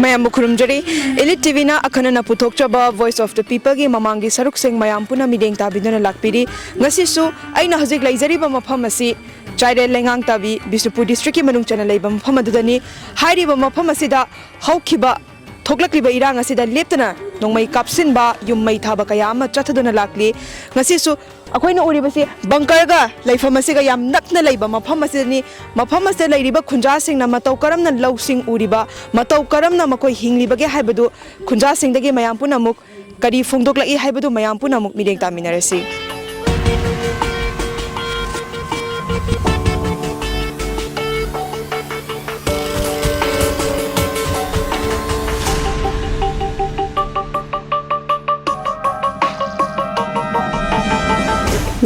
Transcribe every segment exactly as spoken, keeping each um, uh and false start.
ꯃꯌꯥꯝꯕꯨ ꯈꯨꯔꯨꯝꯖꯔꯤ꯫ Elite ꯇꯤꯚꯤꯅ ꯑꯈꯟꯅꯅ ꯄꯨꯊꯣꯛꯆꯕ Voice of the Peopleꯒꯤ ꯃꯃꯥꯡꯒꯤ ꯁꯔꯨꯛꯁꯤꯡ ꯃꯌꯥꯝ ꯄꯨꯟꯅ ꯃꯤꯠꯌꯦꯡ ꯇꯥꯕꯤꯗꯨꯅ ꯂꯥꯛꯄꯤꯔꯤ꯫ ꯉꯁꯤꯁꯨ ꯑꯩꯅ ꯍꯧꯖꯤꯛ ꯂꯩꯖꯔꯤꯕ ꯃꯐꯝ ꯑꯁꯤ ꯆꯥꯏꯔꯦꯜ ꯂꯩꯉꯥꯡ ꯇꯥꯕꯤ ꯕꯤꯁꯅꯨꯄꯨꯔ districtꯀꯤ ꯃꯅꯨꯡ ꯆꯟꯅ ꯂꯩꯕ ꯃꯐꯝ ꯑꯗꯨꯗꯅꯤ꯫ ꯍꯥꯏꯔꯤꯕ ꯃꯐꯝ ꯑꯁꯤꯗ ꯍꯧꯈꯤꯕ ꯊꯣꯛꯂꯛꯂꯤꯕ ꯏꯔꯥꯡ ꯑꯁꯤꯗ ꯂꯦꯞꯇꯅ ꯅꯣꯡꯃꯩ ꯀꯥꯞꯁꯤꯟꯕ, ꯌꯨꯝ ꯃꯩ ꯊꯥꯕ ꯀꯌꯥ ꯑꯃ ꯆꯠꯊꯗꯨꯅ ꯂꯥꯛꯂꯤ꯫ ꯉꯁꯤꯁꯨ ꯑꯩꯈꯣꯏꯅ ꯎꯔꯤꯕꯁꯤ ꯕꯪꯀꯔꯒ ꯂꯩꯐꯝ ꯑꯁꯤꯒ ꯌꯥꯝ ꯅꯛꯅ ꯂꯩꯕ ꯃꯐꯝ ꯑꯁꯤꯗꯅꯤ꯫ ꯃꯐꯝ ꯑꯁꯤꯗ ꯂꯩꯔꯤꯕ ꯈꯨꯟꯖꯥꯁꯤꯡꯅ ꯃꯇꯧ ꯀꯔꯝꯅ ꯂꯧꯁꯤꯡ ꯎꯔꯤꯕ, ꯃꯇꯧ ꯀꯔꯝꯅ ꯃꯈꯣꯏ ꯍꯤꯡꯂꯤꯕꯒꯦ ꯍꯥꯏꯕꯗꯨ ꯈꯨꯟꯖꯥꯁꯤꯡꯗꯒꯤ ꯃꯌꯥꯝ ꯄꯨꯝꯅꯃꯛ ꯀꯔꯤ ꯐꯣꯡꯗꯣꯛꯂꯛꯏ ꯍꯥꯏꯕꯗꯨ ꯃꯌꯥꯝ ꯄꯨꯝꯅꯃꯛ ꯃꯤꯠꯌꯦꯡ ꯇꯥꯃꯤꯟꯅꯔꯁꯤ꯫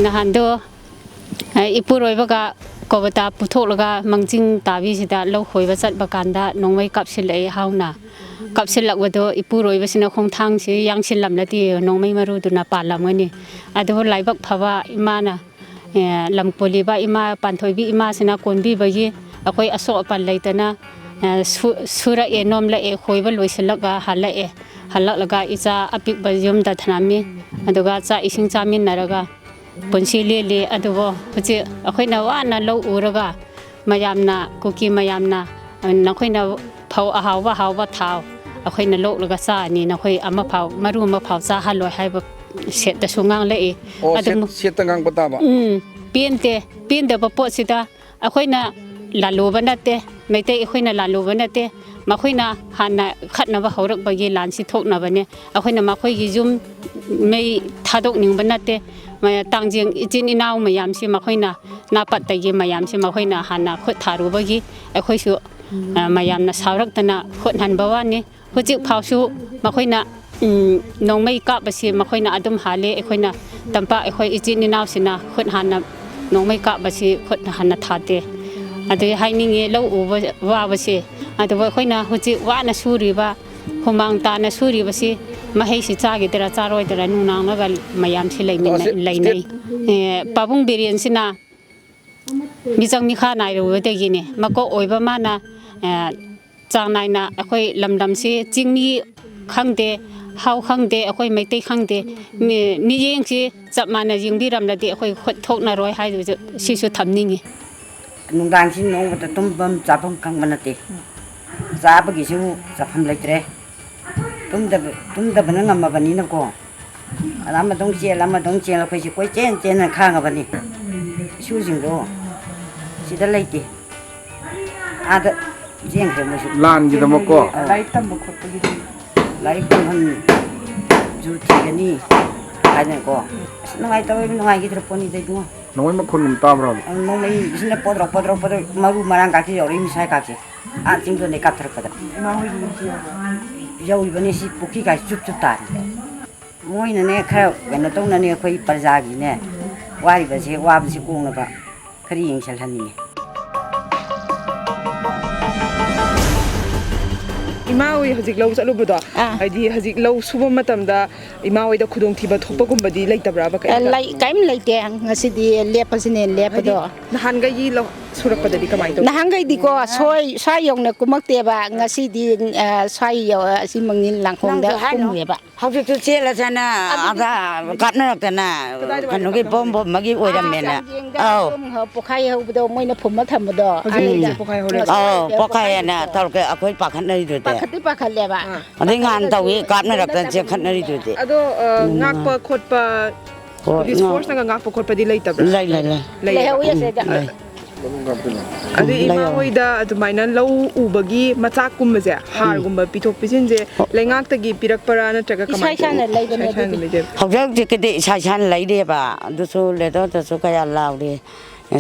ꯅꯍꯥꯟꯗꯣ ꯑ, ꯏꯄꯨꯔꯣꯏꯕꯒ ꯀꯣꯕꯇꯥ ꯄꯨꯊꯣꯛꯂꯒ ꯃꯥꯡꯖꯤꯡ ꯇꯥꯕꯤꯁꯤꯗ ꯂꯧ ꯈꯣꯏꯕ ꯆꯠꯄ ꯀꯥꯟꯗ ꯅꯣꯡꯃꯩ ꯀꯥꯞꯁꯤꯜꯂꯛꯑꯦ ꯍꯥꯎꯅ꯫ ꯀꯥꯞꯁꯤꯜꯂꯛꯄꯗꯣ ꯏꯄꯨꯔꯣꯏꯕꯁꯤꯅ ꯈꯣꯡꯊꯥꯡꯁꯤ ꯌꯥꯡꯁꯤꯜꯂꯝꯂꯗꯤ ꯅꯣꯡꯃꯩ ꯃꯔꯨꯗꯨꯅ ꯄꯥꯜꯂꯝꯒꯅꯤ꯫ ꯑꯗꯨꯕꯨ ꯂꯥꯏꯕꯛ ꯐꯕ ꯏꯃꯥꯅ, ꯑꯦ, ꯂꯝ ꯀꯣꯜꯂꯤꯕ ꯏꯃꯥ ꯄꯥꯟꯊꯣꯏꯕꯤ ꯏꯃꯥꯁꯤꯅ ꯀꯣꯟꯕꯤꯕꯒꯤ ꯑꯩꯈꯣꯏ ꯑꯁꯣꯛ ꯑꯄꯟ ꯂꯩꯇꯅ, ꯑꯦ, ꯁꯨ-, ꯁꯨꯔꯛꯑꯦ, ꯅꯣꯝꯂꯛꯑꯦ, ꯈꯣꯏꯕ ꯂꯣꯏꯁꯤꯜꯂꯒ ꯍꯜꯂꯛꯑꯦ꯫ ꯍꯜꯂꯛꯂꯒ ꯏꯆꯥ ꯑꯄꯤꯛꯄ ꯌꯨꯝꯗ ꯊꯅꯝꯃꯤ꯫ ꯑꯗꯨꯒ ꯆꯥꯛ ꯏꯁꯤꯡ ꯆꯥꯃꯤꯟꯅꯔꯒ ꯄꯨꯟꯁꯤ ꯂꯦꯜꯂꯤ꯫ ꯑꯗꯨꯕꯨ ꯍꯧꯖꯤꯛ ꯑꯩꯈꯣꯏꯅ ꯋꯥꯅ ꯂꯧ ꯎꯔꯒ ꯃꯌꯥꯝꯅ, ꯀꯨꯀꯤ ꯃꯌꯥꯝꯅ, ꯅꯈꯣꯏꯅ ꯐꯧ ꯑꯍꯥꯎꯕ ꯑꯍꯥꯎꯕ ꯊꯥꯎ, ꯑꯩꯈꯣꯏꯅ ꯂꯣꯛꯂꯒ ꯆꯥꯔꯅꯤ, ꯅꯈꯣꯏ ꯑꯃꯐꯥꯎ, ꯃꯔꯨ ꯑꯃꯐꯥꯎ ꯆꯥꯍꯜꯂꯣꯏ ꯍꯥꯏꯕ ꯁꯦꯠꯇꯁꯨ ꯉꯥꯡꯂꯛꯏ꯫ ꯑꯣ, ꯑꯗꯨꯝ ꯁꯦꯠ-, ꯁꯦꯠꯇ ꯉꯥꯡꯕ ꯇꯥꯕ? ꯎꯝ, ꯄꯦꯟꯗꯦ꯫ ꯄꯦꯟꯗꯕ ꯄꯣꯠꯁꯤꯗ ꯑꯩꯈꯣꯏꯅ ꯂꯥꯜꯂꯨꯕ ꯅꯠꯇꯦ, ꯃꯩꯇꯩ ꯑꯩꯈꯣꯏꯅ ꯂꯥꯜꯂꯨꯕ ꯅꯠꯇꯦ꯫ ꯃꯈꯣꯏꯅ ꯍꯥꯟꯅ ꯈꯠꯅꯕ ꯍꯧꯔꯛꯄꯒꯤ ꯂꯥꯟꯁꯤ ꯊꯣꯛꯅꯕꯅꯦ꯫ ꯑꯩꯈꯣꯏꯅ ꯃꯈꯣꯏꯒꯤ ꯌꯨꯝ ꯃꯩ ꯊꯥꯗꯣꯛꯅꯤꯡꯕ ꯅꯠꯇꯦ꯫ ꯃ-, ꯇꯥꯡꯖꯦꯡ ꯏꯆꯤꯟ ꯏꯅꯥꯎ ꯃꯌꯥꯝꯁꯤ ꯃꯈꯣꯏꯅ ꯅꯥꯄꯠꯇꯒꯤ ꯃꯌꯥꯝꯁꯤ ꯃꯈꯣꯏꯅ ꯍꯥꯟꯅ ꯈꯨꯠ ꯊꯥꯔꯨꯕꯒꯤ ꯑꯩꯈꯣꯏꯁꯨ, ꯑ, ꯃꯌꯥꯝꯅ ꯁꯥꯎꯔꯛꯇꯅ ꯈꯨꯠ ꯍꯟꯕ ꯋꯥꯅꯤ꯫ ꯍꯧꯖꯤꯛ ꯐꯥꯎꯁꯨ ꯃꯈꯣꯏꯅ, ꯎꯝ, ꯅꯣꯡꯃꯩ ꯀꯥꯞꯄꯁꯤ ꯃꯈꯣꯏꯅ ꯑꯗꯨꯝ ꯍꯥꯜꯂꯤ꯫ ꯑꯩꯈꯣꯏꯅ ꯇꯝꯄꯥꯛ, ꯑꯩꯈꯣꯏ ꯏꯆꯤꯟ ꯏꯅꯥꯎꯁꯤꯅ ꯈꯨꯠ ꯍꯥꯟꯅ ꯅꯣꯡꯃꯩ ꯀꯥꯞꯄꯁꯤ ꯈꯨꯠ ꯍꯥꯟꯅ ꯊꯥꯗꯦ꯫ ꯑꯗꯨ ꯍꯥꯏꯅꯤꯡꯉꯤ, ꯂꯧ ꯎꯕ ꯋꯥꯕꯁꯦ꯫ ꯑꯗꯨꯕꯨ ꯑꯩꯈꯣꯏꯅ ꯍꯧꯖꯤꯛ ꯋꯥꯅ ꯁꯨꯔꯤꯕ, ꯍꯨꯃꯥꯡ ꯇꯥꯅ ꯁꯨꯔꯤꯕꯁꯤ ꯃꯍꯩꯁꯤ ꯆꯥꯈꯤꯗꯔꯥ ꯆꯥꯔꯣꯏꯗꯔꯥ ꯅꯨꯡꯅꯥꯡꯂꯒ ꯃꯌꯥꯝꯁꯤ ꯂꯩꯃꯤꯟꯅ-, ꯑꯁꯤ ꯂꯩꯅꯩ꯫ ꯁ꯭ꯇꯦꯠ ꯑꯦ, ꯄꯥꯕꯨꯡ ꯕꯤꯔꯦꯟꯁꯤꯅ ꯃꯤꯆꯪ ꯃꯤꯈꯥ ꯅꯥꯏꯔꯨꯕꯗꯒꯤꯅꯦ꯫ ꯃꯀꯣꯛ ꯑꯣꯏꯕ ꯃꯥꯅ, ꯑꯦ, ꯆꯥꯡ ꯅꯥꯏꯅ ꯑꯩꯈꯣꯏ ꯂꯝꯗꯝꯁꯤ ꯆꯤꯡꯃꯤ ꯈꯪꯗꯦ, ꯍꯥꯎ ꯈꯪꯗꯦ, ꯑꯩꯈꯣꯏ ꯃꯩꯇꯩ ꯈꯪꯗꯦ, ꯃꯤ-, ꯃꯤꯠꯌꯦꯡꯁꯤ ꯆꯞ ꯃꯥꯟꯅ ꯌꯦꯡꯕꯤꯔꯝꯂꯗꯤ ꯑꯩꯈꯣꯏ ꯈꯨꯠ ꯊꯣꯛꯅꯔꯣꯏ ꯍꯥꯏꯕꯁꯨ ꯁꯤꯁꯨ ꯊꯝꯅꯤꯡꯉꯤ꯫ ꯅꯨꯡꯗꯥꯡꯁꯤ ꯅꯣꯡꯃꯇ ꯇꯨꯝꯐꯝ ꯆꯥꯐꯝ ꯈꯪꯕ ꯅꯠꯇꯦ꯫ ꯆꯥꯕꯒꯤꯁꯨ ꯆꯥꯐꯝ ꯂꯩꯇ꯭ꯔꯦ꯫ ꯇꯨꯝꯗꯕ-, ꯇꯨꯝꯗꯕꯅ ꯉꯝꯃꯕꯅꯤꯅꯀꯣ꯫ ꯑꯗ ꯑꯃꯗꯧ ꯆꯦꯜ, ꯑꯃꯗꯧ ꯆꯦꯜ, ꯑꯩꯈꯣꯏꯁꯦ ꯀꯣꯏꯆꯦꯟ ꯆꯦꯟꯅ ꯈꯥꯡꯉꯕꯅꯤ꯫ ꯏꯁꯨꯁꯤꯡꯗꯣ ꯁꯤꯗ ꯂꯩꯇꯦ꯫ ꯑꯥꯗ ꯆꯦꯟꯈ꯭ꯔꯦ ꯃꯣꯏꯁꯨ꯫ ꯂꯥꯟꯒꯤꯗꯃꯛꯀꯣ? ꯑꯧ꯫ ꯂꯥꯏꯔꯤꯛ ꯇꯝꯕ ꯈꯣꯠꯄꯒꯤꯗꯤ? ꯂꯥꯏꯔꯤꯛ ꯇꯝꯐꯝꯁꯨ ꯊꯤꯒꯅꯤ ꯍꯥꯏꯗꯅꯀꯣ꯫ ꯑꯁ, ꯅꯨꯡꯉꯥꯏꯇꯕ ꯅꯨꯡꯉꯥꯏꯈꯤꯗ꯭ꯔ ꯄꯣꯠꯅꯤꯗ ꯏꯕꯨꯡꯉꯣ꯫ ꯅꯣꯡꯃꯩ ꯃꯈꯣꯟꯒꯨꯝ ꯇꯥꯕ꯭ꯔꯣ? ꯅꯣꯡꯃꯩꯁꯤꯅ ꯄꯣꯗ꯭ꯔꯣꯛ, ꯄꯣꯗ꯭ꯔꯣꯛ, ꯄꯣꯗ꯭ꯔꯣꯛ ꯃꯔꯨ ꯃꯔꯥꯡ ꯀꯥꯁꯤ ꯌꯧꯔꯛꯏ, ꯃꯤꯁꯥꯏ ꯀꯥꯁꯦ꯫ ꯑꯥ ꯆꯤꯡꯗꯣꯟꯗꯩ ꯀꯥꯞꯊꯔꯛꯄꯗ꯫ ꯏꯃꯥ ꯍꯣꯏꯒꯤ ꯌꯨꯝꯁꯨ ꯌꯧꯕ꯭ꯔꯣ? ꯌꯧꯔꯤꯕꯅꯤ, ꯁꯤ ꯄꯨꯈ꯭ꯔꯤ ꯀꯥꯏ ꯆꯨꯞ ꯆꯨꯞ ꯇꯥꯔꯤ꯫ ꯃꯣꯏꯅꯅꯦ ꯈꯔ ꯀꯩꯅꯣ ꯇꯧꯅꯅꯦ, ꯑꯩꯈꯣꯏ ꯄ꯭ꯔꯖꯥꯒꯤꯅꯦ ꯋꯥꯔꯤꯕꯁꯦ, ꯋꯥꯕꯁꯦ ꯀꯣꯛꯅꯕ ꯈꯔ ꯌꯦꯡꯁꯤꯜꯍꯟꯅꯤꯡꯉꯤ꯫ ꯏꯃꯥ ꯍꯣꯏ ꯍꯧꯖꯤꯛ ꯂꯧ ꯆꯠꯂꯨꯕꯗꯣ, ꯑꯥ꯫ ꯍꯥꯏꯗꯤ ꯍꯧꯖꯤꯛ ꯂꯧ ꯁꯨꯕ ꯃꯇꯝꯗ ꯏꯃꯥ ꯍꯣꯏꯗ ꯈꯨꯗꯣꯡꯊꯤꯕ ꯊꯣꯛꯄꯒꯨꯝꯕꯗꯤ ꯂꯩꯇꯕ꯭ꯔꯥꯕ ꯑꯦ, ꯀꯩꯝꯇ? ꯂꯩ-, ꯀꯩꯝ ꯂꯩꯇꯦ꯫ ꯉꯁꯤꯗꯤ ꯂꯦꯞꯄꯁꯤꯅꯦ ꯍꯥꯏꯗꯤ ꯂꯦꯞꯄꯗꯣ꯫ ꯅꯍꯥꯟꯒꯩꯒꯤ ꯂꯧ ꯁꯨꯔꯛꯄꯗꯗꯤ ꯀꯃꯥꯏꯅ ꯇꯧꯏ? ꯅꯍꯥꯟꯒꯩꯗꯤꯀꯣ, ꯁ꯭ꯋꯥꯏ, ꯁ꯭ꯋꯥꯏ ꯌꯧꯅ ꯀꯨꯝꯃꯛꯇꯦꯕ꯫ ꯉꯁꯤꯗꯤ, ꯑ, ꯁ꯭ꯋꯥꯏ ꯌꯧ-, ꯑꯁꯤ ꯃꯪꯅꯤꯜ ꯂꯥꯡꯈꯣꯡꯗ ꯅꯪꯁꯨ ꯍꯥꯏꯅꯨ꯫ ꯀꯨꯝꯃꯨꯏꯌꯦꯕ꯫ ꯍꯧꯖꯤꯛꯁꯨ ꯆꯦꯜꯂꯁꯦꯅ ꯑꯗꯨꯗꯤ ꯑꯗ ꯀꯥꯞꯅꯔꯛꯇꯅ ꯀꯗꯥꯏꯗ ꯀꯩꯅꯣꯒꯤ ꯀꯥꯞꯅꯔꯛꯏ? ꯕꯣꯝ ꯕꯣꯝꯕꯒꯤ ꯑꯣꯏꯔꯝꯃꯦꯅ꯫ ꯆꯥꯟꯗꯦꯡꯗ ꯑꯧ꯫ ꯑꯗꯨꯝ ꯄꯣꯛꯈꯥꯏ ꯍꯧꯕꯗꯣ ꯃꯣꯏꯅ ꯐꯨꯝꯃ ꯊꯝꯕꯗꯣ꯫ ꯍꯧꯖꯤꯛ ꯑꯗꯨꯗ ꯄꯣꯛꯈꯥꯏ ꯍꯧꯔꯦ꯫ ꯉꯁꯥꯏ ꯑꯧ, ꯄꯣꯛꯈꯥꯏ ꯍꯥꯏꯅ ꯄꯣꯛꯈꯥꯏꯗꯣ꯫ ꯇꯧꯔꯒ ꯑꯩꯈꯣꯏ ꯄꯥꯈꯠꯅꯔꯤꯗꯨꯗꯤ꯫ ꯄꯥꯈꯠꯇꯤ ꯄꯥꯈꯠꯂꯦꯕ꯫ ꯑꯥ꯫ ꯑꯗꯩ ꯉꯍꯥꯟ ꯇꯧꯏ, ꯀꯥꯞꯅꯔꯛꯇꯅ ꯆꯦꯟꯈꯠꯅꯔꯤꯗꯨꯗꯤ꯫ ꯑꯗꯣ, ꯑ, ꯎꯝ꯫ ꯉꯥꯛꯄ ꯈꯣꯠꯄ, ꯍꯣꯏ, ꯍꯥꯏꯗꯤ ꯉꯥꯛ- ꯐꯣꯔꯁꯅꯒ ꯉꯥꯛꯄ ꯈꯣꯠꯄꯗꯤ ꯂꯩꯇꯕ꯭ꯔꯥ? ꯂꯩ, ꯂꯩ, ꯂꯩ꯫ ꯂꯩ꯫ ꯂꯩꯍꯧꯋꯤ ꯑꯁꯤꯗ꯫ ꯂꯩ꯫ ꯑꯗꯨ ꯏꯃꯥ ꯂꯩꯍꯧꯋꯤ꯫ ꯍꯣꯏꯗ ꯑꯗꯨꯃꯥꯏꯅ ꯂꯧ ꯎꯕꯒꯤ ꯃꯆꯥꯛꯀꯨꯝꯕꯁꯦ, ꯎꯝ꯫ ꯍꯥꯔꯒꯨꯝꯕ ꯄꯤꯊꯣꯛ ꯄꯤꯁꯤꯟꯁꯦ ꯍꯣ-, ꯂꯩꯉꯥꯛꯇꯒꯤ ꯄꯤꯔꯛꯄ꯭ꯔꯥ ꯅꯠꯇ꯭ꯔꯒ ꯏꯁꯥ ꯀꯃꯥꯏꯅ ꯏꯁꯥꯅ ꯇꯧꯕ? ꯂꯩꯕꯅꯦ ꯏꯁꯥ ꯏꯁꯥꯅ ꯑꯗꯨꯗꯤ꯫ ꯂꯩꯖꯕ꯫ ꯍꯧꯖꯤꯛ ꯍꯧꯖꯤꯛꯀꯤꯗꯤ ꯏꯁꯥ ꯏꯁꯥꯅ ꯂꯩꯔꯦꯕ꯫ ꯑꯗꯨꯁꯨ ꯂꯦꯗꯔꯗꯁꯨ ꯀꯌꯥ ꯂꯥꯎꯔꯤ꯫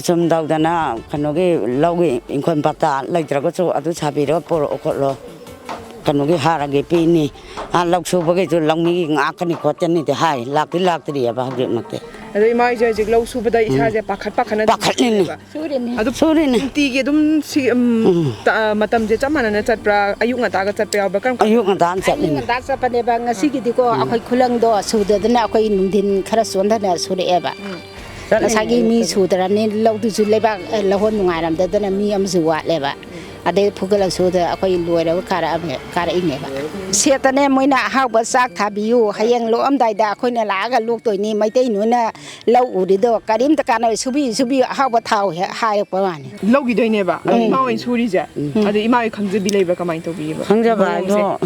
ꯁꯨꯝ ꯇꯧꯗꯅ ꯀꯩꯅꯣꯒꯤ ꯂꯧꯒꯤ ꯏꯪꯈꯣꯜ ꯄꯇꯥ ꯂꯩꯇ꯭ꯔꯒꯁꯨ ꯑꯗꯨ ꯁꯥꯕꯤꯔꯣ, ꯄꯨꯔꯛꯑꯣ ꯈꯣꯠꯂꯣ, ꯀꯩꯅꯣꯒꯤ ꯍꯥꯔꯒꯤ ꯄꯤꯅꯤ, ꯑꯥ, ꯂꯧ ꯁꯨꯕꯒꯤꯁꯨ ꯂꯧꯃꯤꯒꯤ ꯉꯥꯛꯀꯅꯤ ꯈꯣꯠꯀꯅꯤꯗꯤ ꯍꯥꯏ, ꯂꯥꯛꯇꯤ ꯂꯥꯛꯇ꯭ꯔꯤꯑꯕ ꯍꯧꯖꯤꯛꯃꯛꯇꯤ꯫ ꯑꯗꯣ ꯏꯃꯥ ꯍꯣꯏꯁꯦ ꯍꯧꯖꯤꯛ ꯂꯧ ꯁꯨꯕꯗ ꯎꯝ꯫ ꯏꯁꯥꯁꯦ ꯄꯥꯈꯠ ꯄꯥꯈꯠꯅ ꯄꯥꯈꯠꯂꯤꯅꯦ꯫ ꯁꯨꯔꯤꯕ? ꯁꯨꯔꯤꯅꯤ꯫ ꯑꯗꯨ ꯁꯨꯔꯤꯅꯤ꯫ ꯅꯨꯡꯇꯤꯒꯤ ꯑꯗꯨꯝ ꯁꯤ, ꯎꯝ, ꯎꯝ꯫ ꯇ-, ꯃꯇꯝꯁꯦ ꯆꯞ ꯃꯥꯟꯅꯅ ꯆꯠꯄ꯭ꯔꯥ? ꯑꯌꯨꯛ ꯉꯟꯇꯥꯒ ꯆꯠꯄ ꯌꯥꯎꯕ꯭ꯔꯥ? ꯀꯔꯝ ꯀꯥꯟꯗ? ꯑꯌꯨꯛ ꯉꯟꯇꯥꯅ ꯑꯌꯨꯛ ꯆꯠꯂꯤꯅꯤ꯫ ꯉꯟꯇꯥ ꯆꯠꯄꯅꯦꯕ꯫ ꯉꯁꯤꯒꯤꯗꯤꯀꯣ ꯎꯝ꯫ ꯑꯩꯈꯣꯏ ꯈꯨꯂꯪꯗꯣ ꯁꯨꯗꯗꯅ ꯑꯩꯈꯣꯏ ꯅꯨꯡꯊꯤꯟ ꯈꯔ ꯆꯣꯟꯊꯅ ꯁꯨꯔꯛꯑꯦꯕ꯫ ꯎꯝ꯫ ꯆꯠꯂꯤꯅꯦ ꯉꯁꯥꯏꯒꯤ ꯃꯤ ꯑꯌꯨꯛꯇꯒꯤ꯫ ꯁꯨꯗ꯭ꯔꯕꯅꯤꯅ ꯂꯧꯗꯨꯁꯨ ꯂꯩꯕꯥꯛ, ꯑ, ꯂꯧꯍꯣꯟ ꯅꯨꯡꯉꯥꯏꯔꯝꯗꯗꯅ ꯃꯤ ꯑꯃꯁꯨ ꯋꯥꯠꯂꯦꯕ꯫ ꯎꯝ꯫ ꯑꯗꯩ ꯐꯨꯒꯠꯂꯁꯨꯗ ꯑꯩꯈꯣꯏ ꯂꯣꯏꯔꯒ ꯀꯥꯔꯛꯑꯝꯃꯦ-, ꯀꯥꯔꯛꯏꯅꯦꯕ꯫ ꯁꯦꯠꯇꯅꯦ ꯃꯣꯏꯅ ꯑꯍꯥꯎꯕ ꯆꯥꯛ ꯊꯥꯕꯤꯌꯨ, ꯍꯌꯦꯡ ꯂꯣꯛꯑꯝꯗꯥꯏꯗ ꯑꯩꯈꯣꯏꯅ ꯂꯥꯛꯑꯒ ꯂꯣꯛꯇꯣꯏꯅꯤ, ꯃꯩꯇꯩ ꯅꯣꯏꯅ ꯂꯧ ꯎꯔꯤꯗꯣ ꯀꯔꯤꯝꯇ ꯀꯥꯟꯅꯔꯣꯏ, ꯁꯨꯕꯤꯌꯨ, ꯁꯨꯕꯤꯌꯨ, ꯑꯍꯥꯎꯕ ꯊꯥꯎ ꯍꯦꯛ ꯍꯥꯏꯔꯛꯄ ꯋꯥꯅꯤ꯫ ꯂꯧꯈꯤꯗꯣꯏꯅꯦꯕ꯫ ꯑꯗꯣ ꯎꯝ꯫ ꯏꯃꯥ ꯍꯣꯏꯅ ꯁꯨꯔꯤꯁꯦ꯫ ꯎꯝ꯫ ꯑꯗꯣ ꯏꯃꯥ ꯍꯣꯏ ꯈꯪꯖꯕꯤ ꯂꯩꯕ꯭ꯔꯥ, ꯀꯃꯥꯏꯅ ꯇꯧꯕꯤꯒꯦꯕ? ꯈꯪꯖꯕ ꯃꯑꯣꯡꯁꯦ? ꯍꯥꯏꯗꯣ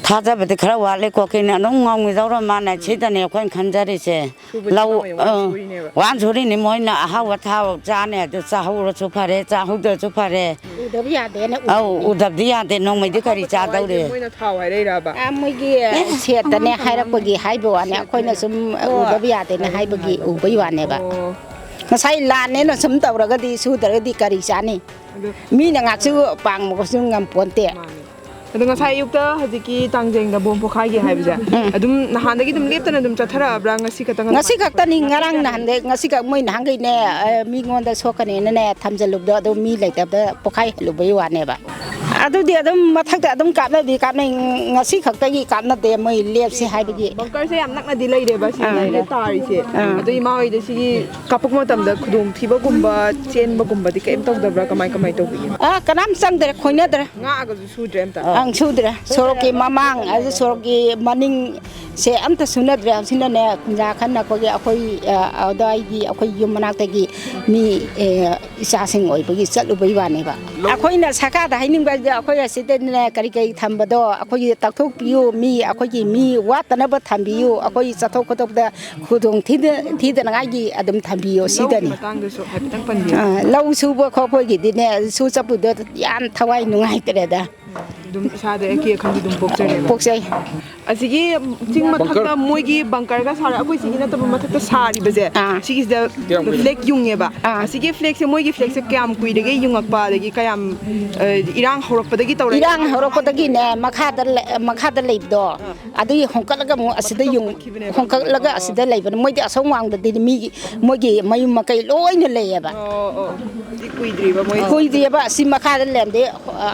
ꯊꯥꯖꯕꯗꯤ ꯈꯔ ꯋꯥꯠꯂꯤꯀꯣ, ꯀꯩꯅꯣ ꯑꯗꯨꯝ ꯉꯥꯎꯉꯤꯗꯧꯔ ꯃꯥꯅ ꯁꯤꯗꯅꯦ ꯑꯩꯈꯣꯏꯅ ꯈꯟꯖꯔꯤꯁꯦ꯫ ꯁꯨꯕꯗꯤ ꯂꯧ, ꯏꯃꯥ ꯍꯣꯏꯅ ꯋꯥꯅ ꯑ, ꯁꯨꯔꯤꯅꯦꯕ꯫ ꯋꯥꯅ ꯁꯨꯔꯤꯅꯤ, ꯃꯣꯏꯅ ꯑꯍꯥꯎꯕ ꯊꯥꯎ ꯆꯥꯅꯤ, ꯑꯗꯨ ꯆꯥꯍꯧꯔꯁꯨ ꯐꯔꯦ, ꯆꯥꯍꯧꯗ꯭ꯔꯁꯨ ꯐꯔꯦ꯫ ꯎꯗꯕ ꯌꯥꯗꯦꯅ ꯑꯧ, ꯎꯗꯕꯗꯤ꯫ ꯎꯗꯕꯗꯤ ꯌꯥꯗꯦ, ꯅꯣꯡꯃꯩꯗꯤ ꯀꯔꯤ ꯑꯍꯥꯎꯕ ꯊꯥꯎ ꯍꯥꯏꯁꯦ ꯆꯥꯗꯧꯔꯤ? ꯃꯣꯏꯅ ꯊꯥꯎ ꯍꯥꯏꯔꯛꯏꯔꯕ? ꯑ, ꯃꯣꯏꯒꯤ ꯁꯦꯠꯇꯅꯦ ꯍꯥꯏꯔꯛꯄꯒꯤ ꯍꯥꯏꯕ ꯋꯥꯅꯤ, ꯁꯦꯠꯇꯅꯦ꯫ ꯑꯩꯈꯣꯏꯅ ꯁꯨꯝ ꯑꯣ꯫ ꯎꯗꯕ ꯌꯥꯗꯦꯅ ꯍꯥꯏꯕꯒꯤ ꯎꯕꯩ ꯋꯥꯅꯦꯕ꯫ ꯑꯣ꯫ ꯉꯁꯥꯏ ꯂꯥꯟꯅꯦꯅ ꯁꯨꯝ ꯇꯧꯔꯒꯗꯤ, ꯁꯨꯗ꯭ꯔꯒꯗꯤ ꯀꯔꯤ ꯆꯥꯅꯤ? ꯑꯗꯨ ꯃꯤꯅ ꯉꯥꯛꯁꯨ ꯄꯥꯡꯕꯒꯁꯨ ꯉꯝꯄꯣꯟꯇꯦ꯫ ꯃꯥꯅꯦ꯫ ꯑꯗꯣ ꯉꯁꯥꯏ ꯑꯌꯨꯛꯇ ꯍꯧꯖꯤꯛꯀꯤ ꯇꯥꯡꯖꯦꯡꯗ ꯕꯣꯝ ꯄꯣꯈꯥꯏꯒꯦ ꯍꯥꯏꯕꯁꯦ, ꯎꯝ꯫ ꯑꯗꯨꯝ ꯅꯍꯥꯟꯗꯒꯤ ꯑꯗꯨꯝ ꯂꯦꯞꯇꯅ ꯑꯗꯨꯝ ꯆꯠꯊꯔꯛꯑꯕ꯭ꯔꯥ? ꯉꯁꯤ ꯈꯛꯇꯪ ꯉꯁꯤ ꯑꯗꯨꯃꯥꯏꯅ ꯈꯛꯇꯅꯤ, ꯄꯣꯈꯥꯏ-, ꯉꯔꯥꯡ ꯉꯁꯤ ꯅꯍꯥꯟꯗꯩ, ꯉꯁꯤ ꯈꯛ ꯃꯣꯏ ꯅꯍꯥꯟꯈꯩꯅꯦ, ꯑ, ꯃꯤꯉꯣꯟꯗ ꯁꯣꯛꯀꯅꯦꯅꯅꯦ ꯊꯝꯖꯜꯂꯨꯕꯗꯣ, ꯑꯗꯨ ꯃꯤ ꯂꯩꯇꯕꯗ ꯄꯣꯈꯥꯏꯍꯜꯂꯨꯕꯩ ꯋꯥꯅꯦꯕ꯫ ꯑꯗꯨꯗꯤ ꯑꯗꯨꯝ ꯃꯊꯛꯇ ꯑꯗꯨꯝ ꯀꯥꯞꯅꯗꯤ ꯀꯥꯞꯅꯩ, ꯉꯁꯤ ꯈꯛꯇꯒꯤ ꯀꯥꯞꯅꯗꯦ, ꯃꯣꯏ ꯂꯦꯞꯁꯦ ꯍꯥꯏꯕꯒꯤ꯫ ꯕꯪꯀꯔꯁꯦ ꯌꯥꯝ ꯅꯛꯅꯗꯤ ꯂꯩꯔꯦꯕ ꯁꯤ ꯑꯥ꯫ ꯂꯩꯔꯦ ꯇꯥꯔꯤꯁꯦ꯫ ꯑꯥ꯫ ꯑꯗꯣ ꯏꯃꯥ ꯍꯣꯏꯗ ꯁꯤꯒꯤ ꯀꯥꯞꯄꯛꯄ ꯃꯇꯝꯗ ꯈꯨꯗꯣꯡꯊꯤꯕꯒꯨꯝꯕ, ꯆꯦꯟꯕꯒꯨꯝꯕꯗꯤ ꯀꯩꯝ ꯇꯧꯗꯕ꯭ꯔꯥ? ꯀꯃꯥꯏ, ꯀꯃꯥꯏ ꯇꯧꯕꯤꯒꯦ? ꯑꯥ, ꯀꯅꯥꯝ ꯆꯪꯗ꯭ꯔꯦ, ꯈꯣꯏꯅꯗ꯭ꯔꯦ꯫ ꯉꯥꯛꯑꯒꯁꯨ ꯁꯨꯗ꯭ꯔꯦ ꯑꯝꯇ? ꯑꯪ, ꯁꯨꯗ꯭ꯔꯦ꯫ ꯁꯣꯔꯣꯛꯀꯤ ꯃꯃꯥꯡ, ꯑꯗꯨ ꯁꯣꯔꯣꯛꯀꯤ ꯃꯅꯤꯡꯁꯦ ꯑꯝꯇ ꯁꯨꯅꯗ꯭ꯔꯦ꯫ ꯑꯁꯤꯅꯅꯦ, ꯈꯨꯟꯖꯥ ꯈꯟ ꯑꯩꯈꯣꯏꯒꯤ, ꯑꯩꯈꯣꯏ, ꯑ, ꯑꯗꯥꯏꯒꯤ ꯑꯩꯈꯣꯏ ꯌꯨꯝ ꯃꯅꯥꯛꯇꯒꯤ ꯃꯤ, ꯑꯦ, ꯏꯆꯥꯁꯤꯡ ꯑꯣꯏꯕꯒꯤ ꯆꯠꯂꯨꯕꯩ ꯋꯥꯅꯦꯕ꯫ ꯑꯩꯈꯣꯏꯅ ꯁꯔꯀꯥꯔꯗ ꯍꯥꯏꯅꯤꯡꯕ ꯍꯥꯏꯁꯦ, ꯑꯩꯈꯣꯏ ꯑꯁꯤꯗꯅꯦ ꯀꯔꯤ ꯀꯔꯤ ꯊꯝꯕꯗꯣ ꯑꯩꯈꯣꯏꯒꯤ ꯇꯥꯛꯊꯣꯛꯄꯤꯌꯨ, ꯃꯤ, ꯑꯩꯈꯣꯏꯒꯤ ꯃꯤ ꯋꯥꯠꯇꯅꯕ ꯊꯝꯕꯤꯌꯨ, ꯑꯩꯈꯣꯏ ꯆꯠꯊꯣꯛ ꯈꯣꯠꯇꯣꯛꯄꯗ ꯈꯨꯗꯣꯡ ꯊꯤꯗ-, ꯊꯤꯗꯅꯉꯥꯏꯒꯤ ꯑꯗꯨꯝ ꯊꯝꯕꯤꯌꯣ, ꯂꯧꯒꯤ ꯁꯤꯗꯅꯤ꯫ ꯃꯇꯥꯡꯗꯁꯨ ꯍꯥꯏꯐꯦꯠꯇꯪ ꯄꯟꯕꯤꯌꯨ꯫ ꯑ, ꯂꯧ ꯁꯨꯕ ꯈꯣꯠꯄꯒꯤꯗꯤꯅꯦ, ꯁꯨ ꯆꯠꯄꯗꯣ ꯌꯥꯝ ꯊꯋꯥꯏ ꯅꯨꯡꯉꯥꯏꯇ꯭ꯔꯦꯗ꯫ ꯑꯗꯨꯝ ꯏꯁꯥꯗ ꯑꯀꯤ ꯑꯈꯪꯗꯤ ꯑꯗꯨꯝ ꯄꯣꯛꯆꯔꯦꯕ꯫ ꯄꯣꯛꯆꯩ꯫ ꯑꯁꯤꯒꯤ ꯆꯤꯡ ꯃꯊꯛꯇ ꯕꯪꯀꯔ꯫ ꯃꯣꯏꯒꯤ ꯕꯪꯀꯔꯒ ꯁꯥꯔ-, ꯑꯩꯈꯣꯏ ꯁꯤꯒꯤ ꯅꯠꯇꯕ ꯃꯊꯛꯇ ꯁꯥꯔꯤꯕꯁꯦ, ꯑꯥ꯫ ꯁꯤꯒꯤꯁꯤꯗ ꯐ꯭ꯂꯦꯛ ꯌꯨꯡꯉꯦꯕ꯫ ꯑꯥ꯫ ꯑꯁꯤꯒꯤ ꯐ꯭ꯂꯦꯛꯁꯦ, ꯃꯣꯏꯒꯤ ꯐ꯭ꯂꯦꯛꯁꯦ ꯀꯌꯥꯝ ꯀꯨꯏꯔꯒꯦ ꯌꯨꯡꯉꯛꯄ? ꯑꯗꯒꯤ ꯀꯌꯥꯝ, ꯑ, ꯏꯔꯥꯡ ꯍꯧꯔꯛꯄꯗꯒꯤ ꯇꯧꯔꯛꯏꯔꯥ? ꯏꯔꯥꯡ ꯍꯧꯔꯛꯄꯗꯒꯤꯅꯦ, ꯃꯈꯥꯗ ꯂꯩ-, ꯃꯈꯥꯗ ꯂꯩꯕꯗꯣ, ꯑꯥ꯫ ꯑꯗꯨꯒꯤ ꯍꯣꯡꯀꯠꯂꯒ ꯑꯃꯨꯛ ꯑꯁꯤꯗ ꯌꯨꯡ-, ꯍꯣꯡꯀꯠꯂꯒ ꯑꯁꯤꯗ ꯂꯩꯕꯅꯦ꯫ ꯃꯣꯏꯗꯤ ꯑꯁꯣꯝ ꯋꯥꯡꯗꯗꯤ ꯃꯤꯒꯤ, ꯃꯣꯏꯒꯤ ꯃꯌꯨꯝ ꯃꯀꯩ ꯂꯣꯏꯅ ꯂꯩꯌꯦꯕ꯫ ꯑꯣ, ꯑꯣ꯫ ꯍꯧꯖꯤꯛ ꯀꯨꯏꯗ꯭ꯔꯤꯕ ꯃꯣꯏ? ꯀꯨꯏꯗ꯭ꯔꯤꯕ, ꯑꯁꯤ ꯃꯈꯥꯗ ꯂꯩꯔꯝꯗꯦ,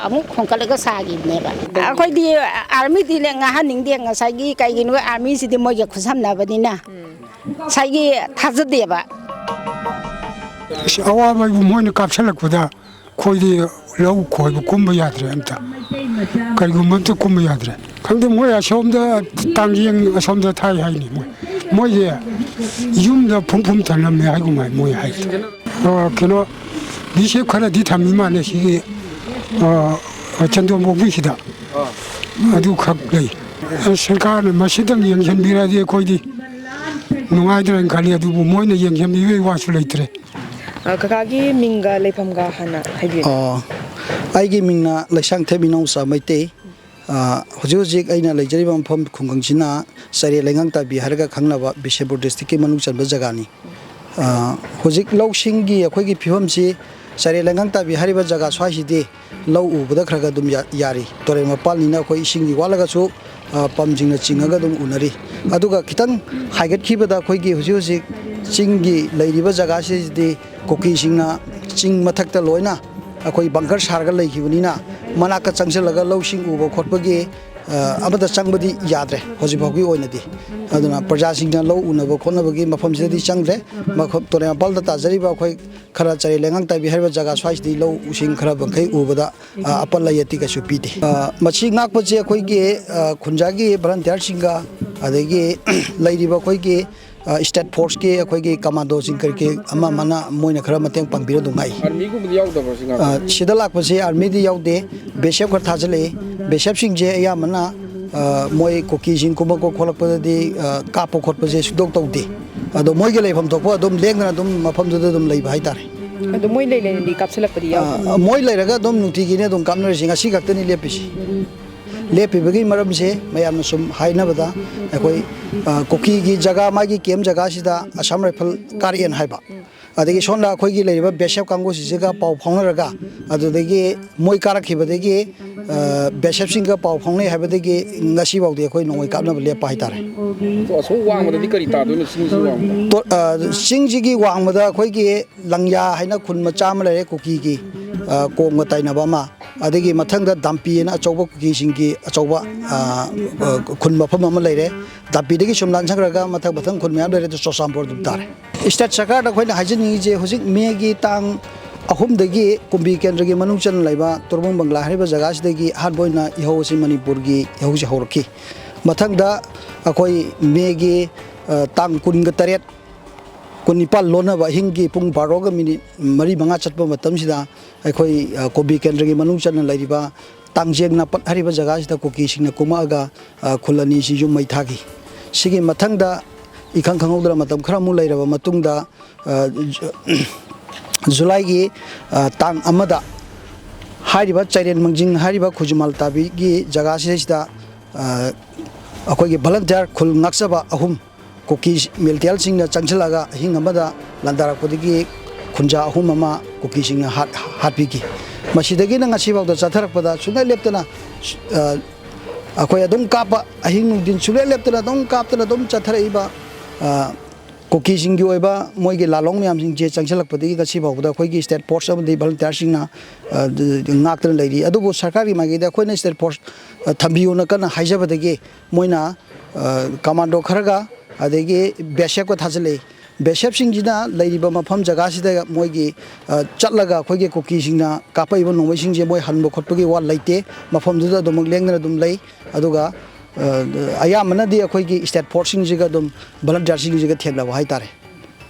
ꯑꯃꯨꯛ ꯍꯣꯡꯀꯠꯂꯒ ꯁꯥꯈꯤꯕꯅꯦꯕ꯫ ꯑꯩꯈꯣꯏꯗꯤ ꯑꯥꯔꯃꯤꯗꯤꯅꯦ ꯉꯥꯡꯍꯟꯅꯤꯡꯗꯦ, ꯉꯁꯥꯏꯒꯤ ꯀꯩꯒꯤꯅꯣ, ꯑꯥꯔꯃꯤꯁꯤꯗꯤ ꯃꯣꯏꯒ ꯈꯨꯠꯁꯝꯅꯕꯅꯤꯅ ꯎꯝ꯫ ꯉꯁꯥꯏꯒꯤ ꯊꯥꯖꯗꯦꯕ꯫ ꯑꯁ, ꯑꯋꯥꯕ ꯍꯥꯏꯕꯨ ꯃꯣꯏꯅ ꯀꯥꯞꯁꯤꯜꯂꯛꯄꯗ ꯑꯩꯈꯣꯏꯗꯤ ꯂꯧ ꯈꯣꯏꯕ ꯀꯨꯝꯕ ꯌꯥꯗ꯭ꯔꯦ ꯑꯝꯇ꯫ ꯀꯔꯤꯒꯨꯝꯕ ꯑꯝꯇ ꯀꯨꯝꯕ ꯌꯥꯗ꯭ꯔꯦ꯫ ꯈꯪꯗꯦ, ꯃꯣꯏ ꯑꯁꯣꯝꯗ ꯇꯥꯡꯖꯦꯡ ꯑꯁꯣꯝꯗ ꯊꯥꯏ ꯍꯥꯏꯅꯤ꯫ ꯃꯣꯏ, ꯃꯣꯏꯁꯦ ꯌꯨꯝꯗ ꯐꯨꯝ ꯐꯨꯝ ꯊꯝꯂꯝꯃꯦ ꯍꯥꯏꯒꯨꯝ ꯍꯥꯏ ꯃꯣꯏ ꯍꯥꯏꯁꯦ꯫ ꯑ, ꯀꯩꯅꯣ, ꯕꯤ ꯁꯤ ꯑꯦꯐ ꯈꯔꯗꯤ ꯊꯝꯃꯤ ꯃꯥꯜꯂꯦ ꯁꯤꯒꯤ, ꯑ, ꯆꯟꯗꯣꯟ ꯄꯣꯛꯄꯤꯁꯤꯗ꯫ ꯑꯗꯨꯈꯛ ꯂꯩ꯫ ꯁꯔꯀꯥꯔꯅ ꯃꯁꯤꯗꯪ ꯌꯦꯡꯁꯤꯟꯕꯤꯔꯗꯤ ꯑꯩꯈꯣꯏꯗꯤ ꯅꯨꯡꯉꯥꯏꯗ꯭ꯔꯅ ꯈꯜꯂꯤ, ꯑꯗꯨꯕꯨ ꯃꯣꯏꯅ ꯌꯦꯡꯁꯤꯟꯕꯤꯕꯒꯤ ꯋꯥꯁꯨ ꯂꯩꯇ꯭ꯔꯦ꯫ ꯑ, ꯀꯀꯥꯒꯤ ꯃꯤꯡꯒ ꯂꯩꯐꯝꯒ ꯍꯥꯟꯅ ꯍꯥꯏꯕꯤꯌꯨ꯫ ꯑꯣ, ꯑꯩꯒꯤ ꯃꯤꯡꯅ ꯂꯩꯁꯥꯡꯊꯦꯝ ꯏꯅꯧꯆꯥ ꯃꯩꯇꯩ꯫ ꯑ, ꯍꯧꯖꯤꯛ ꯍꯧꯖꯤꯛ ꯑꯩꯅ ꯂꯩꯖꯔꯤꯕ ꯃꯐꯝ ꯈꯨꯡꯒꯪꯁꯤꯅ ꯆꯔꯦ ꯂꯩꯉꯥꯡ ꯇꯥꯕꯤ ꯍꯥꯏꯔꯒ ꯈꯪꯅꯕ ꯕꯤꯁꯦꯝꯄꯨꯔ ꯗꯤꯁꯇ꯭ꯔꯤꯛꯀꯤ ꯃꯅꯨꯡ ꯆꯟꯕ ꯖꯒꯥꯅꯤ꯫ ꯑ, ꯍꯧꯖꯤꯛ ꯂꯧꯁꯤꯡꯒꯤ ꯑꯩꯈꯣꯏꯒꯤ ꯐꯤꯕꯝꯁꯤ ꯆꯔꯦ ꯂꯩꯉꯥꯡ ꯇꯥꯕꯤ ꯍꯥꯏꯔꯤꯕ ꯖꯒꯥ ꯁ꯭ꯋꯥꯏꯁꯤꯗꯤ ꯂꯧ ꯎꯕꯗ ꯈꯔ ꯈꯔ ꯑꯗꯨꯝ ꯌꯥ-, ꯌꯥꯔꯤ꯫ ꯇꯨꯔꯦꯜ ꯃꯄꯥꯜꯅꯤꯅ ꯑꯩꯈꯣꯏ ꯏꯁꯤꯡꯒꯤ ꯋꯥꯠꯂꯒꯁꯨ, ꯑ, ꯄꯝꯁꯤꯡꯅ ꯆꯤꯡꯉꯒ ꯑꯗꯨꯝ ꯎꯅꯔꯤ꯫ ꯑꯗꯨꯒ ꯈꯤꯇꯪ ꯍꯥꯏꯒꯠꯈꯤꯕꯗ ꯑꯩꯈꯣꯏꯒꯤ ꯍꯧꯖꯤꯛ ꯍꯧꯖꯤꯛ ꯆꯤꯡꯒꯤ ꯂꯩꯔꯤꯕ ꯖꯒꯥꯁꯤꯗꯤ ꯀꯨꯀꯤꯁꯤꯡꯅ ꯆꯤꯡ ꯃꯊꯛꯇ ꯂꯣꯏꯅ ꯑꯩꯈꯣꯏ ꯕꯪꯀꯔ ꯁꯥꯔꯒ ꯂꯩꯈꯤꯕꯅꯤꯅ ꯃꯅꯥꯛꯇ ꯆꯪꯁꯤꯜꯂꯒ ꯂꯧꯁꯤꯡ ꯎꯕ ꯈꯣꯠꯄꯒꯤ, ꯑ, ꯑꯃꯠꯇ ꯆꯪꯕꯗꯤ ꯌꯥꯗ꯭ꯔꯦ ꯍꯧꯖꯤꯛ ꯐꯥꯎꯒꯤ ꯑꯣꯏꯅꯗꯤ꯫ ꯑꯗꯨꯅ ꯄ꯭ꯔꯖꯥꯁꯤꯡꯅ ꯂꯧ ꯎꯅꯕ ꯈꯣꯠꯅꯕꯒꯤ ꯃꯐꯝꯁꯤꯗꯗꯤ ꯆꯪꯗ꯭ꯔꯦ꯫ ꯃꯐꯝ ꯇꯨꯔꯦꯜ ꯃꯄꯥꯜꯗ ꯇꯥꯖꯔꯤꯕ ꯑꯩꯈꯣꯏ ꯈꯔ ꯆꯔꯦ ꯂꯩꯉꯥꯡ ꯇꯥꯕꯤ ꯍꯥꯏꯔꯤꯕ ꯖꯒꯥ ꯁ꯭ꯋꯥꯏꯁꯤꯗꯤ ꯂꯧ ꯎꯁꯤꯡ ꯈꯔ ꯃꯈꯩ ꯎꯕꯗ, ꯑ, ꯑꯄꯜ ꯑꯌꯦꯠꯇꯤ ꯀꯩꯁꯨ ꯄꯤꯗꯦ꯫ ꯑ, ꯃꯁꯤ ꯉꯥꯛꯄꯁꯦ ꯑꯩꯈꯣꯏꯒꯤ, ꯑ, ꯈꯨꯟꯖꯥꯒꯤ ꯚꯣꯂꯟꯇꯤꯌꯥꯔꯁꯤꯡꯒ ꯑꯗꯒꯤ ꯂꯩꯔꯤꯕ ꯑꯩꯈꯣꯏꯒꯤ, ꯑ, ꯁ꯭ꯇꯦꯠ ꯐꯣꯔꯁꯀꯤ ꯑꯩꯈꯣꯏꯒꯤ ꯀꯃꯥꯟꯗꯣꯁꯤꯡ ꯀꯔꯤ ꯀꯔꯤ ꯑꯃ ꯑꯃꯅ ꯃꯣꯏꯅ ꯈꯔ ꯃꯇꯦꯡ ꯄꯥꯡꯕꯤꯔ ꯑꯗꯨꯝ ꯉꯥꯛꯏ꯫ ꯑꯥꯔꯃꯤꯒꯨꯝꯕꯗꯤ ꯌꯥꯎꯗꯕ꯭ꯔꯣ ꯁꯤ ꯉꯥꯛꯇ? ꯑ, ꯁꯤꯗ ꯂꯥꯛꯄꯁꯦ ꯑꯥꯔꯃꯤꯗꯤ ꯌꯥꯎꯗꯦ, ꯕꯤ ꯑꯦꯁ ꯑꯦꯐ ꯈꯔ ꯊꯥꯖꯤꯜꯂꯛꯏ꯫ ꯕꯤ ꯑꯦꯁ ꯑꯦꯐꯁꯤꯡꯁꯦ ꯑꯌꯥꯝꯕꯅ, ꯑ, ꯃꯣꯏ ꯀꯨꯀꯤꯁꯤꯡ ꯀꯨꯝꯃꯛꯄ ꯈꯣꯠꯂꯛꯄꯗꯗꯤ, ꯑ, ꯀꯥꯞꯄ ꯈꯣꯠꯄꯁꯦ ꯁꯨꯡꯇꯧ ꯇꯧꯗꯦ꯫ ꯑꯗꯣ ꯃꯣꯏꯒ ꯂꯩꯐꯝ ꯊꯣꯛꯄ ꯑꯗꯨꯝ ꯂꯦꯡꯗꯅ ꯑꯗꯨꯝ ꯃꯐꯝꯗꯨꯗ ꯑꯗꯨꯝ ꯂꯩꯕ ꯍꯥꯏꯇꯥꯔꯦ꯫ ꯑꯗꯣ ꯃꯣꯏ ꯂꯩ ꯂꯩꯅꯗꯤ ꯀꯥꯞꯁꯤꯜꯂꯛꯄꯗꯤ ꯌꯥꯎꯗꯕ꯭ꯔꯣ? ꯑ, ꯃꯣꯏ ꯂꯩꯔꯒ ꯑꯗꯨꯝ ꯅꯨꯡꯇꯤꯒꯤꯅꯤ ꯑꯗꯨꯝ ꯀꯥꯞꯅꯔꯤꯁꯦ, ꯉꯁꯤ ꯈꯛꯇꯅꯤ ꯂꯦꯞꯄꯤꯁꯦ꯫ ꯂꯦꯞꯄꯤꯕꯒꯤ ꯃꯔꯝꯁꯦ ꯃꯌꯥꯝꯅ ꯁꯨꯝ ꯍꯥꯏꯅꯕꯗ ꯑꯩꯈꯣꯏ, ꯑ, ꯀꯨꯀꯤꯒꯤ ꯖꯒꯥ, ꯃꯥꯒꯤ ꯀꯦꯝ ꯖꯒꯥꯁꯤꯗ ꯑꯁꯥꯝ ꯔꯥꯏꯐꯜ ꯀꯥꯔꯛꯑꯦꯅ ꯍꯥꯏꯕ꯫ ꯑꯗꯒꯤ ꯁꯣꯝꯗ ꯑꯩꯈꯣꯏꯒꯤ ꯂꯩꯔꯤꯕ ꯕꯤ ꯑꯦꯁ ꯑꯦꯐ ꯀꯥꯡꯕꯨꯁꯤꯡꯁꯤꯒ ꯄꯥꯎ ꯐꯥꯎꯅꯔꯒ ꯑꯗꯨꯗꯒꯤ ꯃꯣꯏ ꯀꯥꯔꯛꯈꯤꯕꯗꯒꯤ, ꯑ, ꯕꯤ ꯑꯦꯁ ꯑꯦꯐꯁꯤꯡꯒ ꯄꯥꯎ ꯐꯥꯎꯅꯩ ꯍꯥꯏꯕꯗꯒꯤ ꯉꯁꯤꯐꯥꯎꯗꯤ ꯑꯩꯈꯣꯏ ꯅꯣꯡꯃꯩ ꯀꯥꯞꯅꯕ ꯂꯦꯞꯄ ꯍꯥꯏꯇꯥꯔꯦ꯫ ꯑꯁꯣꯝ ꯋꯥꯡꯃꯗꯗꯤ ꯀꯔꯤ ꯇꯥꯗꯣꯏꯅꯣ, ꯆꯤꯡꯁꯤ ꯋꯥꯡꯃꯗ? ꯇꯣ-, ꯑ, ꯆꯤꯡꯁꯤꯒꯤ ꯋꯥꯡꯃꯗ ꯑꯩꯈꯣꯏꯒꯤ ꯂꯪꯌꯥ ꯍꯥꯏꯅ ꯈꯨꯟ ꯃꯆꯥ ꯑꯃ ꯂꯩꯔꯦ, ꯀꯨꯀꯤꯒꯤ, ꯑ, ꯀꯣꯝꯒ ꯇꯥꯏꯅꯕ ꯑꯃ꯫ ꯑꯗꯒꯤ ꯃꯊꯪꯗ ꯗꯥꯝꯄꯤ ꯍꯥꯏꯅ ꯑꯆꯧꯕ ꯀꯨꯀꯤꯁꯤꯡꯒꯤ ꯑꯆꯧꯕ, ꯑ, ꯑ, ꯈꯨꯟ ꯃꯐꯝ ꯑꯃ ꯂꯩꯔꯦ꯫ ꯗꯥꯝꯄꯤꯗꯒꯤ ꯁꯨꯝ ꯂꯥꯟꯖꯈ꯭ꯔꯒ ꯃꯊꯪ ꯃꯊꯪ ꯈꯨꯟ ꯃꯌꯥꯝ ꯂꯩꯔꯦ, ꯑꯗꯨ ꯆꯨꯔꯆꯥꯟꯄꯨꯔ ꯑꯗꯨꯝ ꯇꯥꯔꯦ꯫ ꯁ꯭ꯇꯦꯠ ꯁꯔꯀꯥꯔꯗ ꯑꯩꯈꯣꯏꯅ ꯍꯥꯏꯖꯅꯤꯡꯉꯤꯁꯦ, ꯍꯧꯖꯤꯛ ꯃꯦꯒꯤ ꯇꯥꯡ ꯑꯍꯨꯝꯗꯒꯤ ꯀꯨꯝꯕꯤ ꯀꯦꯟꯗ꯭ꯔꯒꯤ ꯃꯅꯨꯡ ꯆꯟꯅ ꯂꯩꯕ ꯇꯣꯔꯕꯨꯡ ꯕꯪꯒ꯭ꯂꯥ ꯍꯥꯏꯔꯤꯕ ꯖꯒꯥꯁꯤꯗꯒꯤ ꯑꯍꯥꯟꯕ ꯑꯣꯏꯅ ꯏꯍꯧ ꯑꯁꯤ ꯃꯅꯤꯄꯨꯔꯒꯤ ꯏꯍꯧꯁꯤ ꯍꯧꯔꯛꯈꯤ꯫ ꯃꯊꯪꯗ ꯑꯩꯈꯣꯏ ꯃꯦꯒꯤ, ꯑ, ꯇꯥꯡ ꯀꯨꯟꯒ ꯇꯔꯦꯠ, ꯀꯨꯟꯅꯤꯄꯥꯜ ꯂꯣꯟꯅꯕ ꯑꯍꯤꯡꯒꯤ ꯄꯨꯡ ꯕꯥꯔꯣꯒ ꯃꯤꯅꯤꯠ ꯃꯔꯤ ꯃꯉꯥ ꯆꯠꯄ ꯃꯇꯝꯁꯤꯗ ꯑꯩꯈꯣꯏ, ꯑ, ꯀꯨꯝꯕꯤ ꯀꯦꯟꯗ꯭ꯔꯒꯤ ꯃꯅꯨꯡ ꯆꯟꯅ ꯂꯩꯔꯤꯕ ꯇꯥꯡꯖꯦꯡ ꯅꯥꯄꯠ ꯍꯥꯏꯔꯤꯕ ꯖꯒꯥꯁꯤꯗ ꯀꯨꯀꯤꯁꯤꯡꯅ ꯀꯨꯝꯃꯛꯑꯒ, ꯑ, ꯈꯨꯜ ꯑꯅꯤꯁꯤ ꯌꯨꯝ ꯃꯩ ꯊꯥꯈꯤ꯫ ꯁꯤꯒꯤ ꯃꯊꯪꯗ ꯏꯈꯪ ꯈꯪꯍꯧꯗꯅ ꯃꯇꯝ ꯈꯔꯃꯨꯛ ꯂꯩꯔꯕ ꯃꯇꯨꯡꯗ, ꯑ, ꯖꯨ-, ꯖꯨꯂꯥꯏꯒꯤ, ꯑ, ꯇꯥꯡ ꯑꯃꯗ ꯍꯥꯏꯔꯤꯕ ꯆꯥꯏꯔꯦꯟ ꯃꯥꯡꯖꯤꯡ ꯍꯥꯏꯔꯤꯕ ꯈꯨꯖꯨꯃꯥꯜ ꯇꯥꯕꯤꯒꯤ ꯖꯒꯥꯁꯤꯗꯩꯁꯤꯗ, ꯑ, ꯑꯩꯈꯣꯏꯒꯤ volunteer ꯈꯨꯜ ꯉꯥꯛꯆꯕ ꯑꯍꯨꯝ, ꯀꯨꯀꯤ ꯃꯤꯂꯤꯇꯦꯟꯁꯤꯡꯅ ꯆꯪꯁꯤꯜꯂꯒ ꯑꯍꯤꯡ ꯑꯃꯗ ꯂꯥꯟꯗꯥꯔꯛꯄꯗꯒꯤ ꯈꯨꯟꯖꯥ ꯑꯍꯨꯝ ꯑꯃ ꯀꯨꯀꯤꯁꯤꯡꯅ ꯍꯥꯠ-, ꯍꯥꯠꯄꯤꯈꯤ꯫ ꯃꯁꯤꯗꯒꯤꯅ ꯉꯁꯤꯐꯥꯎꯗ ꯆꯠꯊꯔꯛꯄꯗ ꯁꯨꯡꯂꯦꯞ ꯂꯦꯞꯇꯅ, ꯑ, ꯑꯩꯈꯣꯏ ꯑꯗꯨꯝ ꯀꯥꯞꯄ, ꯑꯍꯤꯡ ꯅꯨꯡꯊꯤꯟ ꯁꯨꯡꯂꯦꯞ ꯂꯦꯞꯇꯅ ꯑꯗꯨꯝ ꯀꯥꯞꯇꯅ ꯑꯗꯨꯝ ꯆꯠꯊꯔꯛꯏꯕ, ꯑ, ꯀꯨꯀꯤꯁꯤꯡꯒꯤ ꯑꯣꯏꯕ ꯃꯣꯏꯒꯤ ꯂꯥꯂꯣꯡ ꯃꯌꯥꯝꯁꯤꯡꯁꯦ ꯆꯪꯁꯤꯜꯂꯛꯄꯗꯒꯤ ꯉꯁꯤ ꯐꯥꯎꯕꯗ ꯑꯩꯈꯣꯏꯒꯤ state force ꯑꯃꯗꯤ volunteerꯁꯤꯡꯅ, ꯑ, ꯉꯥꯛꯇꯨꯅ ꯂꯩꯔꯤ꯫ ꯑꯗꯨꯕꯨ ꯁꯔꯀꯥꯔꯒꯤ ꯃꯥꯏꯀꯩꯗ ꯑꯩꯈꯣꯏꯅ state force, ꯑ, ꯊꯝꯕꯤꯌꯨꯅ ꯀꯟꯅ ꯍꯥꯏꯖꯕꯗꯒꯤ ꯃꯣꯏꯅ, ꯑ, commando ꯈꯔꯒ ꯑꯗꯒꯤ BSFꯀ ꯊꯥꯖꯤꯜꯂꯛꯏ꯫ BSFꯁꯤꯡꯁꯤꯅ ꯂꯩꯔꯤꯕ ꯃꯐꯝ ꯖꯒꯥꯁꯤꯗ ꯃꯣꯏꯒꯤ, ꯑ, ꯆꯠꯂꯒ ꯑꯩꯈꯣꯏꯒꯤ ꯀꯨꯀꯤꯁꯤꯡꯅ ꯀꯥꯞꯄꯛꯏꯕ ꯅꯣꯡꯃꯩꯁꯤꯡꯁꯦ ꯃꯣꯏ ꯍꯟꯕ ꯈꯣꯠꯄꯒꯤ ꯋꯥ ꯂꯩꯇꯦ꯫ ꯃꯐꯝꯗꯨꯗ ꯑꯗꯨꯃꯛ ꯂꯦꯡꯗꯅ ꯑꯗꯨꯝ ꯂꯩ꯫ ꯑꯗꯨꯒ, ꯑ, ꯑꯌꯥꯝꯕꯅꯗꯤ ꯑꯩꯈꯣꯏꯒꯤ state forceꯁꯤꯡꯁꯤꯒ ꯑꯗꯨꯝ volunteerꯁꯤꯡꯁꯤꯒ ꯊꯦꯡꯅꯕ ꯍꯥꯏꯇꯥꯔꯦ꯫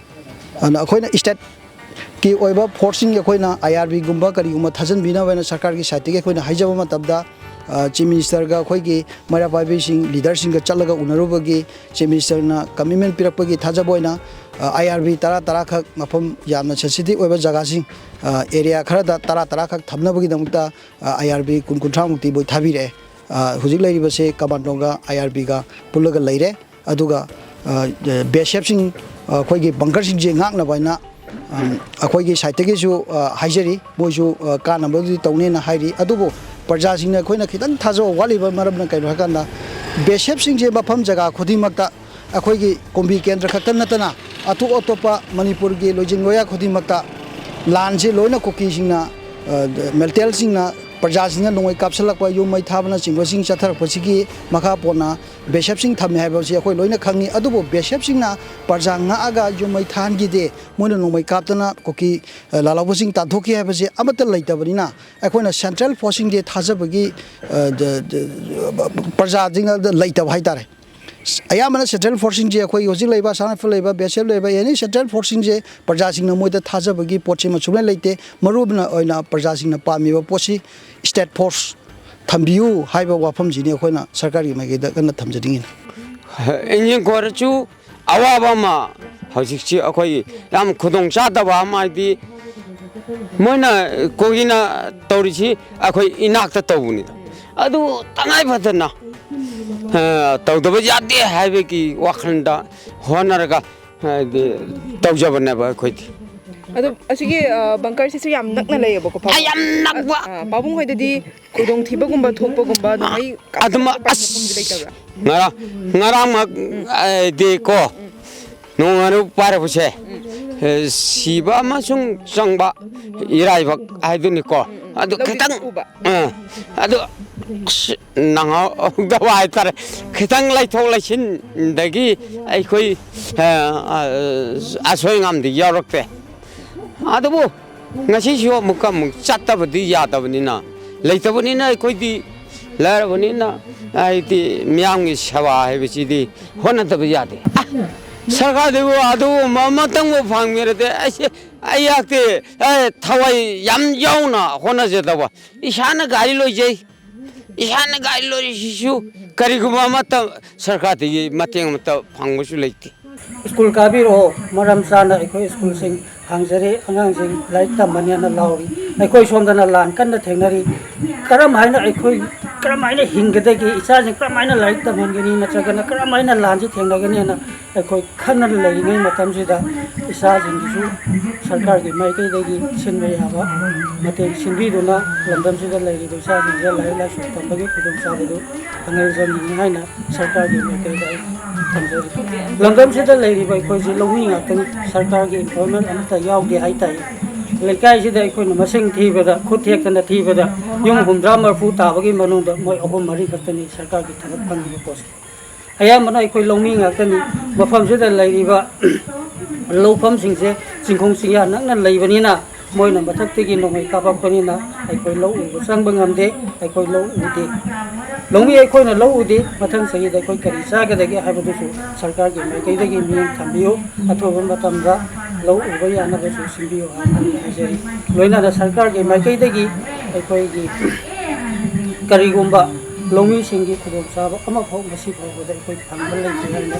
ꯑꯗꯨꯅ ꯑꯩꯈꯣꯏꯅ stateꯀꯤ ꯑꯣꯏꯕ forceꯁꯤꯡꯒꯤ ꯑꯩꯈꯣꯏꯅ IRBꯒꯨꯝꯕ ꯀꯔꯤꯒꯨꯝꯕ ꯊꯥꯖꯤꯟꯕꯤꯅꯕ ꯍꯥꯏꯅ ꯁꯔꯀꯥꯔꯒꯤ sideꯇꯒꯤ ꯑꯩꯈꯣꯏꯅ ꯍꯥꯏꯖꯕ ꯃꯇꯝꯗ, ꯑ, Chief Ministerꯒ ꯑꯩꯈꯣꯏꯒꯤ ꯃꯩꯔꯥ ꯄꯥꯏꯕꯤꯁꯤꯡ, leaderꯁꯤꯡꯒ ꯆꯠꯂꯒ ꯎꯅꯔꯨꯕꯒꯤ Chief Ministerꯅ commitment ꯄꯤꯔꯛꯄꯒꯤ ꯊꯥꯖꯕ ꯑꯣꯏꯅ, ꯑ, IRB ꯇꯔꯥ ꯇꯔꯥꯈꯛ ꯃꯐꯝ ꯌꯥꯝꯅ sensitive ꯑꯣꯏꯕ ꯖꯒꯥꯁꯤꯡ, ꯑ, area ꯈꯔꯗ ꯇꯔꯥ ꯇꯔꯥꯈꯛ ꯊꯝꯅꯕꯒꯤꯗꯃꯛꯇ, ꯑ, IRB ꯀꯨꯟ ꯀꯨꯟꯊ꯭ꯔꯥꯃꯨꯛꯇꯤ ꯃꯣꯏ ꯊꯥꯕꯤꯔꯛꯑꯦ꯫ ꯑ, ꯍꯧꯖꯤꯛ ꯂꯩꯔꯤꯕꯁꯦ commandoꯒ IRBꯒ ꯄꯨꯜꯂꯒ ꯂꯩꯔꯦ꯫ ꯑꯗꯨꯒ, ꯑ, BSFꯁꯤꯡ, ꯑ, ꯑꯩꯈꯣꯏꯒꯤ bunkerꯁꯤꯡꯁꯦ ꯉꯥꯛꯅꯕ ꯍꯥꯏꯅ, ꯑꯝ, ꯑꯩꯈꯣꯏꯒꯤ sideꯇꯒꯤꯁꯨ, ꯑ, ꯍꯥꯏꯖꯔꯤ, ꯃꯣꯏꯁꯨ, ꯑ, ꯀꯥꯟꯅꯕꯗꯤ ꯇꯧꯅꯦꯅ ꯍꯥꯏꯔꯤ꯫ ꯑꯗꯨꯕꯨ ꯄ꯭ꯔꯖꯥꯁꯤꯡꯅ ꯑꯩꯈꯣꯏꯅ ꯈꯤꯇꯪ ꯊꯥꯖꯕ ꯋꯥꯠꯂꯤꯕ ꯃꯔꯝꯅ ꯀꯩꯅꯣ ꯍꯥꯏꯀꯥꯟꯗ, BSFꯁꯤꯡꯁꯦ ꯃꯐꯝ ꯖꯒꯥ ꯈꯨꯗꯤꯡꯃꯛꯇ ꯑꯩꯈꯣꯏꯒꯤ ꯀꯨꯝꯕꯤ ꯀꯦꯟꯗ꯭ꯔ ꯈꯛꯇ ꯅꯠꯇꯅ ꯑꯇꯣꯞ ꯑꯇꯣꯞꯄ ꯃꯅꯤꯄꯨꯔꯒꯤ ꯂꯣꯏꯖꯤꯡ ꯂꯣꯌꯥ ꯈꯨꯗꯤꯡꯃꯛꯇ ꯂꯥꯟꯁꯤ ꯂꯣꯏꯅ ꯀꯨꯀꯤꯁꯤꯡꯅ, ꯑ, ꯃꯤꯂꯤꯇꯦꯟꯁꯤꯡꯅ ꯄ꯭ꯔꯖꯥꯁꯤꯡꯅ ꯅꯣꯡꯃꯩ ꯀꯥꯞꯁꯤꯜꯂꯛꯄ, ꯌꯨꯝ ꯃꯩ ꯊꯥꯕꯅꯆꯤꯡꯕꯁꯤꯡ ꯆꯠꯊꯔꯛꯄꯁꯤꯒꯤ ꯃꯈꯥ ꯄꯣꯟꯅ ꯕꯤꯑꯦꯁꯑꯦꯐꯁꯤꯡ ꯊꯝꯃꯦ ꯍꯥꯏꯕꯁꯤ ꯑꯩꯈꯣꯏ ꯂꯣꯏꯅ ꯈꯪꯉꯤ꯫ ꯑꯗꯨꯕꯨ ꯕꯤꯑꯦꯁꯑꯦꯐꯁꯤꯡꯅ ꯄ꯭ꯔꯖꯥ ꯉꯥꯛꯑꯒ ꯌꯨꯝ ꯃꯩ ꯊꯥꯍꯟꯈꯤꯗꯦ, ꯃꯣꯏꯅ ꯅꯣꯡꯃꯩ ꯀꯥꯞꯇꯅ ꯀꯨꯀꯤ, ꯑ, ꯂꯥꯜꯍꯧꯕꯁꯤꯡ ꯇꯥꯟꯊꯣꯛꯈꯤ ꯍꯥꯏꯕꯁꯤ ꯑꯃꯠꯇ ꯂꯩꯇꯕꯅꯤꯅ, ꯑꯩꯈꯣꯏꯅ ꯁꯦꯟꯇ꯭ꯔꯦꯜ ꯐꯣꯔꯁꯁꯤꯡꯁꯦ ꯊꯥꯖꯕꯒꯤ, ꯑ, ꯗ-, ꯗ-, ꯄ꯭ꯔꯖꯥꯁꯤꯡꯗ ꯂꯩꯇꯕ ꯍꯥꯏꯇꯥꯔꯦ꯫ ꯑꯌꯥꯝꯕꯅ ꯁꯦꯟꯇ꯭ꯔꯦꯜ ꯐꯣꯔꯁꯁꯤꯡꯁꯦ, ꯑꯩꯈꯣꯏ ꯍꯧꯖꯤꯛ ꯂꯩꯕ, ꯑꯁꯥꯝ ꯔꯥꯏꯐꯜ ꯂꯩꯕ, ꯕꯤꯑꯦꯁꯑꯦꯐ ꯂꯩꯕ, ꯑꯦꯅꯤ ꯁꯦꯟꯇ꯭ꯔꯦꯜ ꯐꯣꯔꯁꯁꯤꯡꯁꯦ ꯄ꯭ꯔꯖꯥꯁꯤꯡꯅ ꯃꯣꯏꯗ ꯊꯥꯖꯕꯒꯤ ꯄꯣꯠꯁꯤꯃ ꯁꯨꯡꯂꯩ ꯂꯩꯇꯦ꯫ ꯃꯔꯨ ꯑꯣꯏꯅ ꯄ꯭ꯔꯖꯥꯁꯤꯡꯅ ꯄꯥꯝꯃꯤꯕ ꯄꯣꯠꯁꯤ ꯁ꯭ꯇꯦꯠ ꯐꯣꯔꯁ ꯊꯝꯕꯤꯌꯨ ꯍꯥꯏꯕ ꯋꯥꯐꯝꯁꯤꯅꯤ ꯑꯩꯈꯣꯏꯅ ꯁꯔꯀꯥꯔꯒꯤ ꯃꯥꯏꯀꯩꯗ ꯀꯟꯅ ꯊꯝꯖꯅꯤꯡꯉꯤꯅꯤ꯫ ꯏꯟꯖꯤꯟ ꯈꯣꯏꯔꯁꯨ ꯑꯋꯥꯕ ꯑꯃ ꯍꯧꯖꯤꯛꯁꯤ ꯑꯩꯈꯣꯏ ꯌꯥꯝ ꯈꯨꯗꯣꯡ ꯆꯥꯗꯕ ꯑꯃ ꯍꯥꯏꯗꯤ ꯃꯣꯏꯅ ꯀꯨꯀꯤꯅ ꯇꯧꯔꯤꯁꯤ ꯑꯩꯈꯣꯏ ꯏꯅꯥꯛꯇ ꯇꯧꯕꯅꯤꯗ꯫ ꯑꯗꯨ ꯇꯉꯥꯏ ꯐꯗꯅ, ꯑ, ꯇꯧꯗꯕ ꯌꯥꯗꯦ ꯍꯥꯏꯕꯒꯤ ꯋꯥꯈꯜꯗ ꯍꯣꯠꯅꯔꯒ ꯍꯥꯏꯗꯤ ꯇꯧꯖꯕꯅꯦꯕ ꯑꯩꯈꯣꯏꯗꯤ꯫ ꯑꯗꯣ ꯑꯁꯤꯒꯤ, ꯑ, ꯕꯪꯀꯔꯁꯤꯁꯨ ꯌꯥꯝ ꯅꯛꯅ ꯂꯩꯌꯦꯕꯀꯣ, ꯄꯥꯕꯨꯡ? ꯑ, ꯌꯥꯝ ꯅꯛꯄ꯫ ꯑ, ꯄꯥꯕꯨꯡ ꯍꯣꯏꯗꯗꯤ ꯈꯨꯗꯣꯡꯊꯤꯕꯒꯨꯝꯕ ꯊꯣꯛꯄꯒꯨꯝꯕ, ꯅꯣꯡꯃꯩ ꯑꯗꯨꯃ ꯀꯥꯞꯄ ꯈꯣꯠꯄ ꯑꯁ ꯃꯐꯝꯗꯤ ꯂꯩꯇꯕ꯭ꯔꯥ? ꯉꯔꯥꯡ, ꯉꯔꯥꯡꯃꯛ, ꯎꯝ꯫ ꯑ, ꯗꯤ ꯀꯣ, ꯎꯝ꯫ ꯅꯣꯡ ꯉꯥꯅꯨ ꯄꯥꯏꯔꯛꯄꯁꯦ, ꯎꯝ꯫ ꯑ, ꯁꯤꯕ ꯑꯃꯁꯨꯡ ꯆꯪꯕ ꯏꯔꯥꯏꯕꯛ ꯍꯥꯏꯗꯨꯅꯤꯀꯣ꯫ ꯎꯝ, ꯎꯝ꯫ ꯑꯗꯨ ꯂꯧꯗꯤ ꯈꯤꯇꯪ, ꯎꯕ? ꯑ, ꯑꯗꯨ ꯑꯁ, ꯅꯪꯍꯧꯗꯕ ꯍꯥꯏꯇꯥꯔꯦ꯫ ꯈꯤꯇꯪ ꯂꯩꯊꯣꯛ ꯂꯩꯁꯤꯟꯗꯒꯤ ꯑꯩꯈꯣꯏ, ꯑ, ꯑ, ꯑꯁꯣꯏ ꯑꯉꯥꯝꯗꯤ ꯌꯥꯎꯔꯛꯇꯦ꯫ ꯑꯗꯨꯕꯨ ꯉꯁꯤꯁꯨ ꯑꯃꯨꯛꯀ ꯑꯃꯨꯛ ꯆꯠꯇꯕꯗꯤ ꯌꯥꯗꯕꯅꯤꯅ, ꯂꯩꯇꯕꯅꯤꯅ ꯑꯩꯈꯣꯏꯗꯤ ꯂꯥꯏꯔꯕꯅꯤꯅ ꯍꯥꯏꯗꯤ ꯃꯤꯌꯥꯝꯒꯤ ꯁꯦꯕꯥ ꯍꯥꯏꯕꯁꯤꯗꯤ ꯍꯣꯠꯅꯗꯕ ꯌꯥꯗꯦ꯫ ꯑ, ꯁꯔꯀꯥꯔꯗꯕꯨ ꯑꯗꯨꯒꯨꯝꯕ ꯑꯃꯇꯪꯕꯨ ꯐꯪꯕꯤꯔꯗꯤ ꯑꯩꯁꯦ, ꯑꯩꯍꯥꯛꯇꯤ, ꯑꯦ, ꯊꯋꯥꯏ ꯌꯥꯝ ꯌꯥꯎꯅ ꯍꯣꯠꯅꯖꯗꯕ꯫ ꯏꯁꯥꯅ ꯒꯥꯔꯤ ꯂꯣꯏꯖꯩ, ꯏꯁꯥꯅ ꯒꯥꯔꯤ ꯂꯣꯏꯔꯤꯁꯤꯁꯨ ꯀꯔꯤꯒꯨꯝꯕ ꯑꯃꯠꯇ ꯁꯔꯀꯥꯔꯗꯒꯤ ꯃꯇꯦꯡ ꯑꯃꯠꯇ ꯐꯪꯕꯁꯨ ꯂꯩꯇꯦ꯫ ꯁ꯭ꯀꯨꯜ ꯀꯥꯕꯤꯔꯛꯑꯣ, ꯃꯔꯝ ꯆꯥꯅ ꯑꯩꯈꯣꯏ ꯁ꯭ꯀꯨꯜꯁꯤꯡ ꯍꯥꯡꯖꯔꯤ, ꯑꯉꯥꯡꯁꯤꯡ ꯂꯥꯏꯔꯤꯛ ꯇꯝꯃꯅꯦꯅ ꯂꯥꯎꯔꯤ꯫ ꯑꯩꯈꯣꯏ ꯁꯣꯝꯗꯅ ꯂꯥꯟ ꯀꯟꯅ ꯊꯦꯡꯅꯔꯤ꯫ ꯀꯔꯝ ꯍꯥꯏꯅ ꯑꯩꯈꯣꯏ, ꯀꯔꯝ ꯍꯥꯏꯅ ꯍꯤꯡꯒꯗꯒꯦ, ꯏꯆꯥꯁꯤꯡ ꯀꯔꯝ ꯍꯥꯏꯅ ꯂꯥꯏꯔꯤꯛ ꯇꯝꯍꯟꯒꯅꯤ, ꯅꯠꯇ꯭ꯔꯒꯅ ꯀꯔꯝ ꯍꯥꯏꯅ ꯂꯥꯟꯁꯤ ꯊꯦꯡꯅꯒꯅꯤ ꯍꯥꯏꯅ ꯑꯩꯈꯣꯏ ꯈꯟꯅ ꯂꯩꯔꯤꯉꯩ ꯃꯇꯝꯁꯤꯗ ꯏꯆꯥꯁꯤꯡꯒꯤꯁꯨ ꯁꯔꯀꯥꯔꯒꯤ ꯃꯥꯏꯀꯩꯗꯒꯤ ꯁꯤꯟꯕ ꯌꯥꯕ ꯃꯇꯦꯡ ꯁꯤꯟꯕꯤꯗꯨꯅ ꯂꯝꯗꯝꯁꯤꯗ ꯂꯩꯔꯤꯕ ꯏꯆꯥꯁꯤꯡꯁꯦ ꯂꯥꯏꯔꯤꯛ ꯂꯥꯏꯁꯨ ꯇꯝꯕꯒꯤ ꯈꯨꯗꯣꯡꯆꯥꯕꯗꯨ ꯐꯪꯍꯟꯖꯅꯤꯡꯏ ꯍꯥꯏꯅ ꯁꯔꯀꯥꯔꯒꯤ ꯃꯥꯏꯀꯩꯗ ꯑꯩ ꯊꯝꯖꯔꯤ꯫ ꯂꯝꯗꯝꯁꯤꯗ ꯂꯩꯔꯤꯕ ꯑꯩꯈꯣꯏꯁꯦ ꯂꯧꯃꯤ ꯉꯥꯛꯇꯅꯤ, ꯁꯔꯀꯥꯔꯒꯤ employment ꯑꯃꯠꯇ ꯌꯥꯎꯗꯦ ꯍꯥꯏꯇꯥꯔꯦ꯫ ꯂꯩꯀꯥꯏꯁꯤꯗ ꯑꯩꯈꯣꯏꯅ ꯃꯁꯤꯡ ꯊꯤꯕꯗ, ꯈꯨꯠ ꯊꯦꯛꯇꯅ ꯊꯤꯕꯗ, ꯌꯨꯝ ꯍꯨꯝꯗ꯭ꯔꯥ ꯃꯔꯤꯐꯨ ꯇꯥꯕꯒꯤ ꯃꯅꯨꯡꯗ ꯃꯣꯏ ꯑꯍꯨꯝ ꯃꯔꯤ ꯈꯛꯇꯅꯤ ꯁꯔꯀꯥꯔꯒꯤ ꯊꯕꯛ ꯐꯪꯉꯤꯕ ꯄꯣꯠꯁꯦ꯫ ꯑꯌꯥꯝꯕꯅ ꯑꯩꯈꯣꯏ ꯂꯧꯃꯤ ꯉꯥꯛꯇꯅꯤ꯫ ꯃꯐꯝꯁꯤꯗ ꯂꯩꯔꯤꯕ ꯂꯧꯐꯝꯁꯤꯡꯁꯦ ꯆꯤꯡꯈꯣꯡ ꯆꯤꯡꯌꯥ ꯅꯛꯅ ꯂꯩꯕꯅꯤꯅ, ꯃꯣꯏꯅ ꯃꯊꯛꯇꯒꯤ ꯅꯣꯡꯃꯩ ꯀꯥꯞꯄꯛꯄꯅꯤꯅ ꯑꯩꯈꯣꯏ ꯂꯧ ꯎꯕ ꯆꯪꯕ ꯉꯝꯗꯦ, ꯑꯩꯈꯣꯏ ꯂꯧ ꯎꯗꯦ꯫ ꯂꯧꯃꯤ ꯑꯩꯈꯣꯏꯅ ꯂꯧ ꯎꯗꯦ, ꯃꯊꯪ ꯆꯍꯤꯗ ꯑꯩꯈꯣꯏ ꯀꯔꯤ ꯆꯥꯒꯗꯒꯦ ꯍꯥꯏꯕꯗꯨꯁꯨ ꯁꯔꯀꯥꯔꯒꯤ ꯃꯥꯏꯀꯩꯗꯒꯤ ꯃꯤꯠꯌꯦꯡ ꯊꯝꯕꯤꯌꯨ, ꯑꯊꯨꯕ ꯃꯇꯝꯗ ꯂꯧ ꯎꯕ ꯌꯥꯅꯕꯁꯨ ꯁꯤꯟꯕꯤꯌꯨ ꯍꯥꯏꯅ ꯑꯩ ꯍꯥꯏꯖꯔꯤ꯫ ꯂꯣꯏꯅꯅ ꯁꯔꯀꯥꯔꯒꯤ ꯃꯥꯏꯀꯩꯗꯒꯤ ꯑꯩꯈꯣꯏꯒꯤ ꯀꯔꯤꯒꯨꯝꯕ ꯂꯧꯃꯤꯁꯤꯡꯒꯤ ꯈꯨꯗꯣꯡꯆꯥꯕ ꯑꯃꯐꯥꯎ ꯉꯁꯤ ꯐꯥꯎꯕꯗ ꯑꯩꯈꯣꯏ ꯐꯪꯕ ꯂꯩꯇꯦ ꯍꯥꯏꯅ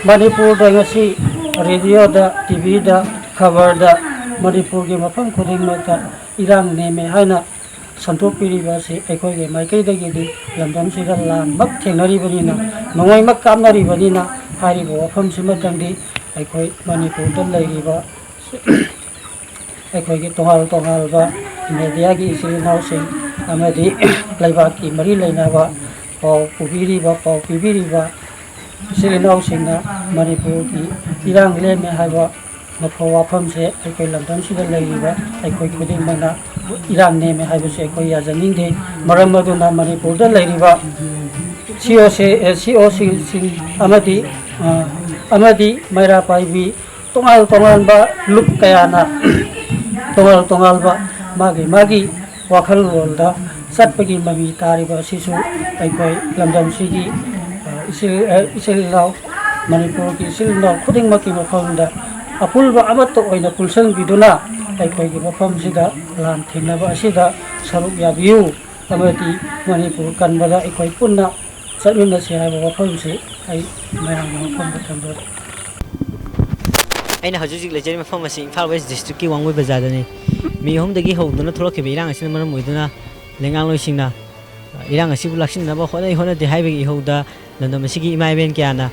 ꯃꯅꯤꯄꯨꯔꯗ ꯉꯁꯤ ꯔꯦꯗꯤꯑꯣꯗ, ꯇꯤꯚꯤꯗ, ꯈꯕꯔꯗ ꯃꯅꯤꯄꯨꯔꯒꯤ ꯃꯐꯝ ꯈꯨꯗꯤꯡꯃꯛꯇ ꯏꯔꯥꯡ ꯅꯦꯝꯃꯦ ꯍꯥꯏꯅ ꯁꯟꯗꯣꯛꯄꯤꯔꯤꯕ ꯑꯁꯤ ꯑꯩꯈꯣꯏꯒꯤ ꯃꯥꯏꯀꯩꯗꯒꯤꯗꯤ ꯂꯝꯗꯝꯁꯤꯗ ꯂꯥꯟꯃꯛ ꯊꯦꯡꯅꯔꯤꯕꯅꯤꯅ, ꯅꯣꯡꯃꯩꯃꯛ ꯀꯥꯞꯅꯔꯤꯕꯅꯤꯅ, ꯍꯥꯏꯔꯤꯕ ꯋꯥꯐꯝꯁꯤꯃꯇꯪꯗꯤ ꯑꯩꯈꯣꯏ ꯃꯅꯤꯄꯨꯔꯗ ꯂꯩꯔꯤꯕ ꯑꯩꯈꯣꯏꯒꯤ ꯇꯣꯉꯥꯟ ꯇꯣꯉꯥꯟꯕ ꯃꯦꯗꯤꯌꯥꯒꯤ ꯏꯆꯤꯜ ꯏꯅꯥꯎꯁꯤꯡ ꯑꯃꯗꯤ ꯂꯩꯕꯥꯛꯀꯤ ꯃꯔꯤ ꯂꯩꯅꯕ ꯄꯥꯎ ꯄꯨꯕꯤꯔꯤꯕ, ꯄꯥꯎ ꯄꯤꯕꯤꯔꯤꯕ ꯏꯆꯤꯜ ꯏꯅꯥꯎꯁꯤꯡꯅ ꯃꯅꯤꯄꯨꯔꯒꯤ ꯏꯔꯥꯡ ꯂꯦꯝꯃꯦ ꯍꯥꯏꯕ ꯃꯐꯝ ꯋꯥꯐꯝꯁꯦ ꯑꯩꯈꯣꯏ ꯂꯝꯗꯝꯁꯤꯗ ꯂꯩꯔꯤꯕ ꯑꯩꯈꯣꯏ ꯈꯨꯗꯤꯡꯃꯛꯅ ꯏꯔꯥꯡ ꯅꯦꯝꯃꯦ ꯍꯥꯏꯕꯁꯤ ꯑꯩꯈꯣꯏ ꯌꯥꯖꯅꯤꯡꯗꯦ꯫ ꯃꯔꯝ ꯑꯗꯨꯅ ꯃꯅꯤꯄꯨꯔꯗ ꯂꯩꯔꯤꯕ ꯁꯤ ꯑꯣ ꯁꯤ, ꯑꯦ, ꯁꯤ ꯑꯣꯁꯤꯡꯁꯤꯡ ꯑꯃꯗꯤ, ꯑ, ꯑꯃꯗꯤ ꯃꯩꯔꯥ ꯄꯥꯏꯕꯤ ꯇꯣꯉꯥꯟ ꯇꯣꯉꯥꯟꯕ ꯂꯨꯞ ꯀꯌꯥꯅ ꯇꯣꯉꯥꯟ ꯇꯣꯉꯥꯟꯕ ꯃꯥꯒꯤ ꯃꯥꯒꯤ ꯋꯥꯈꯜꯂꯣꯟꯗ ꯆꯠꯄꯒꯤ ꯃꯃꯤ ꯇꯥꯔꯤꯕ ꯑꯁꯤꯁꯨ ꯑꯩꯈꯣꯏ ꯂꯝꯗꯝꯁꯤꯒꯤ, ꯑ, ꯏꯆꯤꯜ, ꯑ, ꯏꯆꯤꯜ ꯏꯅꯥꯎ, ꯃꯅꯤꯄꯨꯔꯒꯤ ꯏꯆꯤꯜ ꯏꯅꯥꯎ ꯈꯨꯗꯤꯡꯃꯛꯀꯤ ꯃꯐꯝꯗ ꯑꯄꯨꯟꯕ ꯑꯃꯠꯇ ꯑꯣꯏꯅ ꯄꯨꯟꯁꯤꯟꯕꯤꯗꯨꯅ ꯑꯩꯈꯣꯏꯒꯤ ꯃꯐꯝꯁꯤꯗ ꯂꯥꯟ ꯊꯦꯡꯅꯕ ꯑꯁꯤꯗ ꯁꯔꯨꯛ ꯌꯥꯕꯤꯌꯨ ꯑꯃꯗꯤ ꯃꯅꯤꯄꯨꯔ ꯀꯟꯕꯗ ꯑꯩꯈꯣꯏ ꯄꯨꯟꯅ ꯆꯠꯃꯤꯟꯅꯁꯤ ꯍꯥꯏꯕ ꯋꯥꯐꯝꯁꯤ ꯑꯩ ꯃꯌꯥꯝꯒꯤ ꯃꯐꯝꯗ ꯊꯝꯖꯔꯤ꯫ ꯑꯩꯅ ꯍꯧꯖꯤꯛ ꯍꯧꯖꯤꯛ ꯂꯩꯖꯔꯤꯕ ꯃꯐꯝ ꯑꯁꯤ ꯏꯝꯐꯥꯜ ꯋꯦꯁ ꯗꯤꯁꯇ꯭ꯔꯤꯛꯀꯤ ꯋꯥꯡꯒꯣꯏ ꯕꯖꯥꯔꯗꯅꯤ꯫ ꯃꯦ ꯑꯍꯨꯝꯗꯒꯤ ꯍꯧꯗꯨꯅ ꯊꯣꯛꯂꯛꯈꯤꯕ ꯏꯔꯥꯡ ꯑꯁꯤꯅ ꯃꯔꯝ ꯑꯣꯏꯗꯨꯅ ꯂꯩꯉꯥꯛꯂꯣꯏꯁꯤꯡꯅ, ꯑ, ꯏꯔꯥꯡ ꯑꯁꯤꯕꯨ ꯂꯥꯛꯁꯤꯟꯅꯕ ꯍꯣꯠꯅꯩ ꯍꯣꯠꯅꯗꯦ ꯍꯥꯏꯕꯒꯤ ꯏꯍꯧꯗ ꯂꯝꯗꯝ ꯑꯁꯤꯒꯤ ꯏꯃꯥ ꯏꯕꯦꯟ ꯀꯌꯥꯅ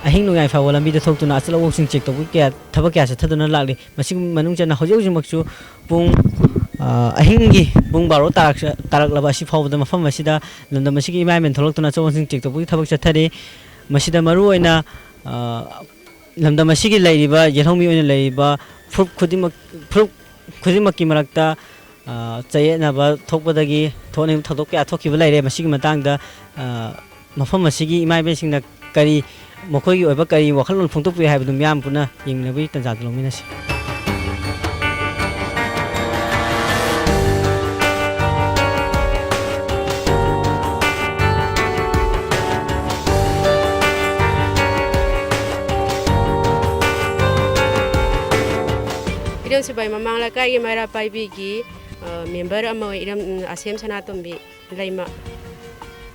ꯑꯍꯤꯡ ꯅꯣꯡꯌꯥꯏ ꯐꯥꯎꯕ ꯂꯝꯕꯤꯗ ꯊꯣꯛꯇꯨꯅ ꯑꯆꯠ ꯑꯋꯣꯛꯁꯤꯡ ꯆꯦꯛ ꯇꯧꯕꯒꯤ ꯀꯌꯥ, ꯊꯕꯛ ꯀꯌꯥ ꯆꯠꯊꯗꯨꯅ ꯂꯥꯛꯂꯤ꯫ ꯃꯁꯤꯒꯤ ꯃꯅꯨꯡ ꯆꯟꯅ ꯍꯧꯖꯤꯛ ꯍꯧꯖꯤꯛꯃꯛꯁꯨ ꯄꯨꯡ, ꯑ, ꯑꯍꯤꯡꯒꯤ ꯄꯨꯡ ꯕꯥꯔꯣ ꯇꯥꯔꯛ-, ꯇꯥꯔꯛꯂꯕ ꯑꯁꯤ ꯐꯥꯎꯕꯗ ꯃꯐꯝ ꯑꯁꯤꯗ ꯂꯝꯗꯝ ꯑꯁꯤꯒꯤ ꯏꯃꯥ ꯏꯕꯦꯟ ꯊꯣꯛꯂꯛꯇꯨꯅ ꯑꯆꯧꯕꯁꯤꯡ ꯆꯦꯛ ꯇꯧꯕꯒꯤ ꯊꯕꯛ ꯆꯠꯊꯔꯤ꯫ ꯃꯁꯤꯗ ꯃꯔꯨꯑꯣꯏꯅ, ꯑ, ꯂꯝꯗꯝ ꯑꯁꯤꯒꯤ ꯂꯩꯔꯤꯕ ꯌꯦꯜꯍꯧꯃꯤ ꯑꯣꯏꯅ ꯂꯩꯔꯤꯕ ꯐꯨꯔꯨꯞ ꯈꯨꯗꯤꯡꯃꯛ, ꯐꯨꯔꯨꯞ ꯈꯨꯗꯤꯡꯃꯛꯀꯤ ꯃꯔꯛꯇ, ꯑ, ꯆꯌꯦꯠꯅꯕ ꯊꯣꯛꯄꯗꯒꯤ ꯊꯣꯛꯅꯤꯡꯕ ꯊꯧꯗꯣꯛ ꯀꯌꯥ ꯊꯣꯛꯈꯤꯕ ꯂꯩꯔꯦ꯫ ꯃꯁꯤꯒꯤ ꯃꯇꯥꯡꯗ, ꯑ, ꯃꯐꯝ ꯑꯁꯤꯒꯤ ꯏꯃꯥ ꯏꯕꯦꯟꯁꯤꯡꯅ ꯀꯔꯤ, ꯃꯈꯣꯏꯒꯤ ꯑꯣꯏꯕ ꯀꯔꯤ ꯋꯥꯈꯜꯂꯣꯟ ꯐꯣꯡꯗꯣꯛꯄꯤ ꯍꯥꯏꯕꯗꯨ ꯃꯤꯌꯥꯝ ꯄꯨꯟꯅ ꯌꯦꯡꯃꯤꯟꯅꯕꯒꯤ ꯇꯥꯟꯖꯥꯗꯨ ꯂꯧꯃꯤꯟꯅꯁꯤ꯫ ꯏꯔꯝ ꯁꯤꯐꯥꯏ ꯃꯃꯥꯡ ꯂꯩꯀꯥꯏꯒꯤ ꯃꯩꯔꯥ ꯄꯥꯏꯕꯤꯒꯤ, ꯑ, ꯃꯦꯝꯕꯔ ꯑꯃ ꯑꯣꯏ, ꯏꯔꯝ, ꯎꯝ, ꯑꯁꯦꯝ ꯁꯅꯥꯇꯣꯝꯕꯤ ꯂꯩꯃ꯫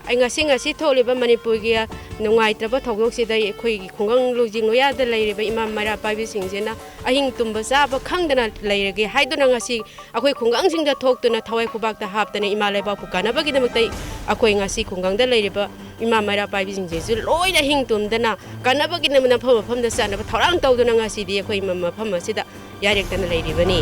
ꯑꯩ ꯉꯁꯤ, ꯉꯁꯤ ꯊꯣꯛꯂꯤꯕ ꯃꯅꯤꯄꯨꯔꯒꯤ ꯅꯨꯡꯉꯥꯏꯇ꯭ꯔꯕ ꯊꯧꯗꯣꯛꯁꯤꯗ ꯑꯩꯈꯣꯏꯒꯤ ꯈꯨꯡꯒꯪ ꯂꯨꯖꯤꯡ ꯂꯣꯌꯥꯗ ꯂꯩꯔꯤꯕ ꯏꯃꯥ ꯃꯩꯔꯥ ꯄꯥꯏꯕꯤꯁꯤꯡꯁꯤꯅ ꯑꯍꯤꯡ ꯇꯨꯝꯕ ꯆꯥꯕ ꯈꯪꯗꯅ ꯂꯩꯔꯒꯦ ꯍꯥꯏꯗꯨꯅ ꯉꯁꯤ ꯑꯩꯈꯣꯏ ꯈꯨꯡꯒꯪꯁꯤꯡꯗ ꯊꯣꯛꯇꯨꯅ ꯊꯋꯥꯏ ꯈꯨꯕꯥꯛꯇ ꯍꯥꯞꯇꯅ ꯏꯃꯥ ꯂꯩꯕꯥꯛꯄꯨ ꯀꯥꯟꯅꯕꯒꯤꯗꯃꯛꯇ ꯑꯩꯈꯣꯏ ꯉꯁꯤ ꯈꯨꯡꯒꯪꯗ ꯂꯩꯔꯤꯕ ꯏꯃꯥ ꯃꯩꯔꯥ ꯄꯥꯏꯕꯤꯁꯤꯡꯁꯤꯁꯨ ꯂꯣꯏꯅ ꯑꯍꯤꯡ ꯇꯨꯝꯗꯅ ꯀꯥꯟꯅꯕꯒꯤꯗꯃꯛ ꯃꯐꯝ ꯃꯐꯝꯗ ꯆꯠꯅꯕ ꯊꯧꯔꯥꯡ ꯇꯧꯗꯨꯅ ꯉꯁꯤꯗꯤ ꯑꯩꯈꯣꯏ ꯃ-, ꯃꯐꯝ ꯑꯁꯤꯗ ꯌꯥꯔꯦꯛꯇꯅ ꯂꯩꯔꯤꯕꯅꯤ꯫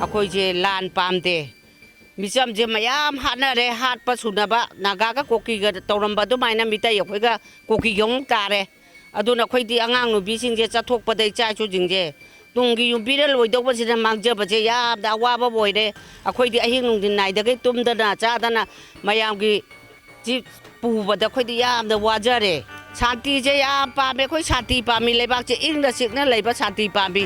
ꯑꯩꯈꯣꯏꯁꯦ ꯂꯥꯟ ꯄꯥꯝꯗꯦ꯫ ꯃꯤꯆꯝꯁꯦ ꯃꯌꯥꯝ ꯍꯥꯠꯅꯔꯦ, ꯍꯥꯠꯄ ꯁꯨꯅꯕ ꯅꯥꯒꯥꯒ ꯀꯨꯀꯤꯒ ꯇꯧꯔꯝꯕ ꯑꯗꯨꯃꯥꯏꯅ ꯃꯤꯇꯩ ꯑꯩꯈꯣꯏꯒ ꯀꯨꯀꯤꯒ ꯑꯃꯨꯛ ꯇꯥꯔꯦ꯫ ꯑꯗꯨꯅ ꯑꯩꯈꯣꯏꯗꯤ ꯑꯉꯥꯡ ꯅꯨꯄꯤꯁꯤꯡꯁꯦ ꯆꯠꯊꯣꯛꯄꯗ ꯏꯆꯥ ꯏꯁꯨꯁꯤꯡꯁꯦ ꯇꯨꯡꯒꯤ ꯌꯨꯝꯕꯤꯔ ꯂꯣꯏꯗꯧꯕꯁꯤꯅ ꯃꯥꯡꯖꯕꯁꯦ ꯌꯥꯝꯅ ꯑꯋꯥꯕ ꯑꯣꯏꯔꯦ꯫ ꯑꯩꯈꯣꯏꯗꯤ ꯑꯍꯤꯡ ꯅꯨꯡꯊꯤꯟ ꯅꯥꯏꯗꯈꯩ ꯇꯨꯝꯗꯅ ꯆꯥꯗꯅ ꯃꯌꯥꯝꯒꯤ ꯁꯤ ꯄꯨꯕꯗ ꯑꯩꯈꯣꯏꯗꯤ ꯌꯥꯝꯅ ꯋꯥꯖꯔꯦ꯫ ꯁꯥꯟꯇꯤꯁꯦ ꯌꯥꯝ ꯄꯥꯝꯃꯦ꯫ ꯑꯩꯈꯣꯏ ꯁꯥꯟꯇꯤ ꯄꯥꯝꯃꯤ꯫ ꯂꯩꯕꯥꯛꯁꯦ ꯏꯪꯅ ꯆꯤꯛꯅ ꯂꯩꯕ ꯁꯥꯟꯇꯤ ꯄꯥꯝꯃꯤ꯫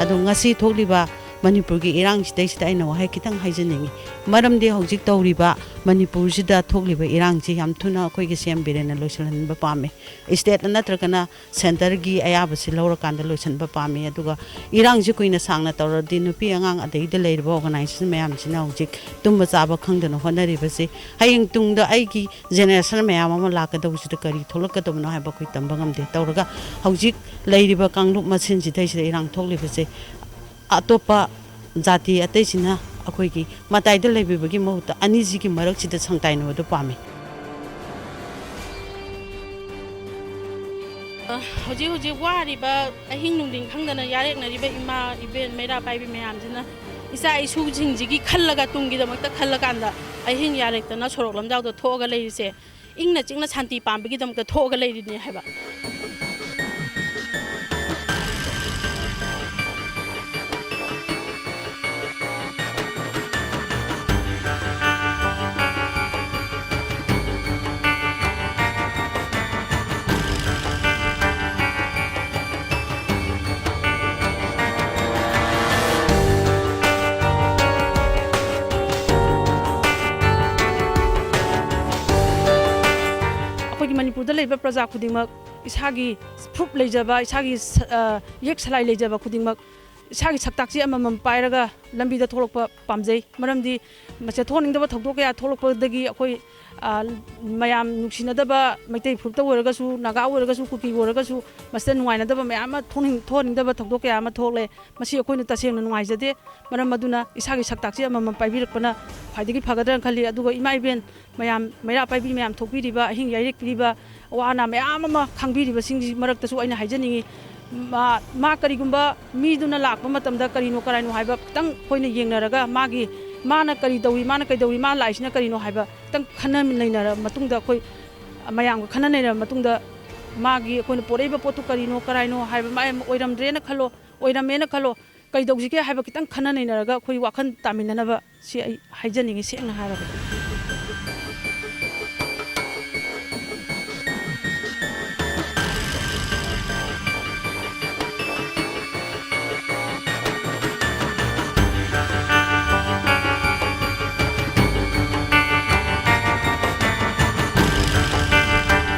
ꯑꯗꯣ ꯉꯁꯤ ꯊꯣꯛꯂꯤꯕ ꯃꯅꯤꯄꯨꯔꯒꯤ ꯏꯔꯥꯡꯁꯤꯗꯩꯁꯤꯗ ꯑꯩꯅ ꯋꯥꯍꯩ ꯈꯤꯇꯪ ꯍꯥꯏꯖꯅꯤꯡꯉꯤ꯫ ꯃꯔꯝꯗꯤ ꯍꯧꯖꯤꯛ ꯇꯧꯔꯤꯕ ꯃꯅꯤꯄꯨꯔꯁꯤꯗ ꯊꯣꯛꯂꯤꯕ ꯏꯔꯥꯡꯁꯤ ꯌꯥꯝ ꯊꯨꯅ ꯑꯩꯈꯣꯏꯒꯤ ꯁꯤ ꯑꯦꯝ ꯕꯤꯔꯦꯟꯅ ꯂꯣꯏꯁꯤꯜꯍꯟꯕ ꯄꯥꯝꯃꯤ꯫ ꯏꯁꯇꯦꯠ ꯅꯠꯇ꯭ꯔꯒꯅ ꯁꯦꯟꯇꯔꯒꯤ ꯑꯌꯥꯕꯁꯤ ꯂꯧꯔꯀꯥꯟꯗ ꯂꯣꯏꯁꯤꯟꯕ ꯄꯥꯝꯃꯤ꯫ ꯑꯗꯨꯒ ꯏꯔꯥꯡꯁꯤ ꯀꯨꯏꯅ ꯁꯥꯡꯅ ꯇꯧꯔꯗꯤ ꯅꯨꯄꯤ ꯑꯉꯥꯡ ꯑꯗꯩꯗ ꯂꯩꯔꯤꯕ ꯑꯣꯔꯒꯅꯥꯏꯖꯦꯁꯟ ꯃꯌꯥꯝꯁꯤꯅ ꯍꯧꯖꯤꯛ ꯇꯨꯝꯕ ꯆꯥꯕ ꯈꯪꯗꯅ ꯍꯣꯠꯅꯔꯤꯕꯁꯤ ꯍꯌꯦꯡ ꯇꯨꯡꯗ ꯑꯩꯒꯤ ꯖꯦꯅꯦꯔꯦꯁꯟ ꯃꯌꯥꯝ ꯑꯃ ꯂꯥꯛꯀꯗꯧꯕꯁꯤꯗ ꯀꯔꯤ ꯊꯣꯛꯂꯛꯀꯗꯕꯅꯣ ꯍꯥꯏꯕ ꯑꯩꯈꯣꯏ ꯇꯝꯕ ꯉꯝꯗꯦ꯫ ꯇꯧꯔꯒ ꯍꯧꯖꯤꯛ ꯂꯩꯔꯤꯕ ꯀꯥꯡꯂꯨꯞ ꯃꯁꯦꯟꯁꯤꯗꯩꯁꯤꯗ ꯏꯔꯥꯡ ꯊꯣꯛꯂꯤꯕꯁꯦ ꯑꯇꯣꯞꯄ ꯖꯥꯇꯤ ꯑꯇꯩꯁꯤꯅ ꯑꯩꯈꯣꯏꯒꯤ ꯃꯇꯥꯏꯗ ꯂꯩꯕꯤꯕꯒꯤ ꯃꯍꯨꯠꯇ ꯑꯅꯤꯁꯤꯒꯤ ꯃꯔꯛꯁꯤꯗ ꯁꯪꯇꯥꯏꯅꯕꯗꯨ ꯄꯥꯝꯃꯤ꯫ ꯑ, ꯍꯧꯖꯤꯛ ꯍꯧꯖꯤꯛ ꯋꯥꯔꯤꯕ, ꯑꯍꯤꯡ ꯅꯨꯡꯊꯤꯟ ꯈꯪꯗꯅ ꯌꯥꯔꯦꯛꯅꯔꯤꯕ ꯏꯃꯥ ꯏꯕꯦꯟ ꯃꯩꯔꯥ ꯄꯥꯏꯕꯤ ꯃꯌꯥꯝꯁꯤꯅ ꯏꯆꯥ ꯏꯁꯨꯁꯤꯡꯁꯤꯒꯤ ꯈꯜꯂꯒ, ꯇꯨꯡꯒꯤꯗꯃꯛꯇ ꯈꯜꯂꯀꯥꯟꯗ ꯑꯍꯤꯡ ꯌꯥꯔꯦꯛꯇꯅ ꯁꯣꯔꯣꯛ ꯂꯝꯖꯥꯎꯗ ꯊꯣꯛꯑꯒ ꯂꯩꯔꯤꯁꯦ, ꯏꯪꯅ ꯆꯤꯛꯅ ꯁꯥꯟꯇꯤ ꯄꯥꯝꯕꯒꯤꯗꯃꯛꯇ ꯊꯣꯛꯑꯒ ꯂꯩꯔꯤꯅꯦ ꯍꯥꯏꯕ꯫ ꯑꯩꯈꯣꯏꯒꯤ ꯃꯅꯤꯄꯨꯔꯗ ꯂꯩꯕ ꯄ꯭ꯔꯖꯥ ꯈꯨꯗꯤꯡꯃꯛ ꯏꯁꯥꯒꯤ ꯐꯨꯔꯨꯞ ꯂꯩꯖꯕ, ꯏꯁꯥꯒꯤ ꯁ-, ꯑ, ꯌꯦꯛ ꯁꯂꯥꯏ ꯂꯩꯖꯕ ꯈꯨꯗꯤꯡꯃꯛ ꯏꯁꯥꯒꯤ ꯁꯛꯇꯥꯛꯁꯤ ꯑꯃꯃꯝ ꯄꯥꯏꯔꯒ ꯂꯝꯕꯤꯗ ꯊꯣꯛꯂꯛꯄ ꯄꯥꯝꯖꯩ꯫ ꯃꯔꯝꯗꯤ ꯃꯁꯦ ꯊꯣꯛꯍꯟꯅꯤꯡꯗꯕ ꯊꯧꯗꯣꯛ ꯀꯌꯥ ꯊꯣꯛꯂꯛꯄꯗꯒꯤ ꯑꯩꯈꯣꯏ, ꯑ, ꯃꯌꯥꯝ ꯅꯨꯡꯁꯤꯅꯗꯕ ꯃꯩꯇꯩ ꯐꯨꯔꯨꯞꯇ ꯑꯣꯏꯔꯒꯁꯨ, ꯅꯥꯒꯥ ꯑꯣꯏꯔꯒꯁꯨ, ꯀꯨꯀꯤ ꯑꯣꯏꯔꯒꯁꯨ, ꯃꯁꯤꯗ ꯅꯨꯡꯉꯥꯏꯅꯗꯕ ꯃꯌꯥꯝ ꯑꯃ ꯊꯣꯛꯍꯟꯅꯤꯡ-, ꯊꯣꯛꯍꯟꯅꯤꯡꯗꯕ ꯊꯧꯗꯣꯛ ꯀꯌꯥ ꯑꯃ ꯊꯣꯛꯂꯦ꯫ ꯃꯁꯤ ꯑꯩꯈꯣꯏꯅ ꯇꯁꯦꯡꯅ ꯅꯨꯡꯉꯥꯏꯖꯗꯦ꯫ ꯃꯔꯝ ꯑꯗꯨꯅ ꯏꯁꯥꯒꯤ ꯁꯛꯇꯥꯛꯁꯤ ꯑꯃꯃꯝ ꯄꯥꯏꯕꯤꯔꯛꯄꯅ ꯈ꯭ꯋꯥꯏꯗꯒꯤ ꯐꯒꯗ꯭ꯔꯥꯅ ꯈꯜꯂꯤ꯫ ꯑꯗꯨꯒ ꯏꯃꯥ ꯏꯕꯦꯟ ꯃꯌꯥꯝ, ꯃꯩꯔꯥ ꯄꯥꯏꯕꯤ ꯃꯌꯥꯝ ꯊꯣꯛꯄꯤꯔꯤꯕ, ꯑꯍꯤꯡ ꯌꯥꯏꯔꯦꯛꯄꯤꯔꯤꯕ, ꯑꯋꯥ ꯑꯅꯥ ꯃꯌꯥꯝ ꯑꯃ ꯈꯪꯕꯤꯔꯤꯕꯁꯤꯡꯒꯤ ꯃꯔꯛꯇꯁꯨ ꯑꯩꯅ ꯍꯥꯏꯖꯅꯤꯡꯉꯤ, ꯃꯥ, ꯃꯥ ꯀꯔꯤꯒꯨꯝꯕ ꯃꯤꯗꯨꯅ ꯂꯥꯛꯄ ꯃꯇꯝꯗ ꯀꯔꯤꯅꯣ ꯀꯔꯥꯏꯅꯣ ꯍꯥꯏꯕ ꯈꯤꯇꯪ ꯑꯩꯈꯣꯏꯅ ꯌꯦꯡꯅꯔꯒ, ꯃꯥꯒꯤ, ꯃꯥꯅ ꯀꯔꯤ ꯇꯧꯏ, ꯃꯥꯅ ꯀꯩꯗꯧꯏ, ꯃꯥ ꯂꯥꯛꯏꯁꯤꯅ ꯀꯔꯤꯅꯣ ꯍꯥꯏꯕ ꯈꯤꯇꯪ ꯈꯟꯅ ꯅꯩꯅꯔ ꯃꯇꯨꯡꯗ, ꯑꯩꯈꯣꯏ ꯃꯌꯥꯝꯒ ꯈꯟꯅ ꯅꯩꯅꯔ ꯃꯇꯨꯡꯗ, ꯃꯥꯒꯤ ꯑꯩꯈꯣꯏꯅ ꯄꯣꯔꯛꯏꯕ ꯄꯣꯠꯇꯨ ꯀꯔꯤꯅꯣ ꯀꯔꯥꯏꯅꯣ ꯍꯥꯏꯕ, ꯃꯥ ꯑꯣꯏꯔꯝꯗ꯭ꯔꯦꯅ ꯈꯜꯂꯣ, ꯑꯣꯏꯔꯝꯃꯦꯅ ꯈꯜꯂꯣ, ꯀꯩꯗꯧꯁꯤꯒꯦ ꯍꯥꯏꯕ ꯈꯤꯇꯪ ꯈꯟꯅ ꯅꯩꯅꯔꯒ ꯑꯩꯈꯣꯏ ꯋꯥꯈꯜ ꯇꯥꯃꯤꯟꯅꯅꯕ ꯁꯤ ꯑꯩ ꯍꯥꯏꯖꯅꯤꯡꯉꯤ, ꯁꯦꯡꯅ ꯍꯥꯏꯔꯕꯗ꯫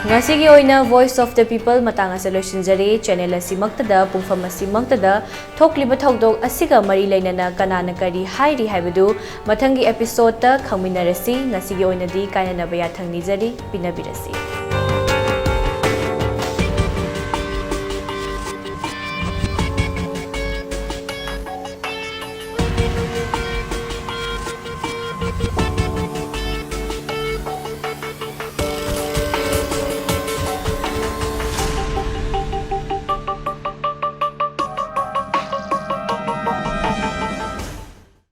ꯉꯁꯤꯒꯤ ꯑꯣꯏꯅ Voice of the People ꯃꯇꯥꯡ ꯑꯁꯤꯗ ꯂꯣꯏꯁꯤꯟꯖꯔꯦ꯫ ꯆꯦꯅꯦꯜ ꯑꯁꯤꯃꯛꯇꯗ, ꯄꯨꯡꯐꯝ ꯑꯁꯤꯃꯛꯇꯗ ꯊꯣꯛꯂꯤꯕ ꯊꯧꯗꯣꯛ ꯑꯁꯤꯒ ꯃꯔꯤ ꯂꯩꯅꯅ ꯀꯅꯥꯅ ꯀꯔꯤ ꯍꯥꯏꯔꯤ ꯍꯥꯏꯕꯗꯨ ꯃꯊꯪꯒꯤ episode ꯇ ꯈꯪꯃꯤꯟꯅꯔꯁꯤ꯫ ꯉꯁꯤꯒꯤ ꯑꯣꯏꯅꯗꯤ ꯀꯥꯏꯅꯅꯕ ꯌꯥꯊꯪ ꯅꯤꯖꯔꯤ꯫ ꯄꯤꯅꯕꯤꯔꯁꯤ꯫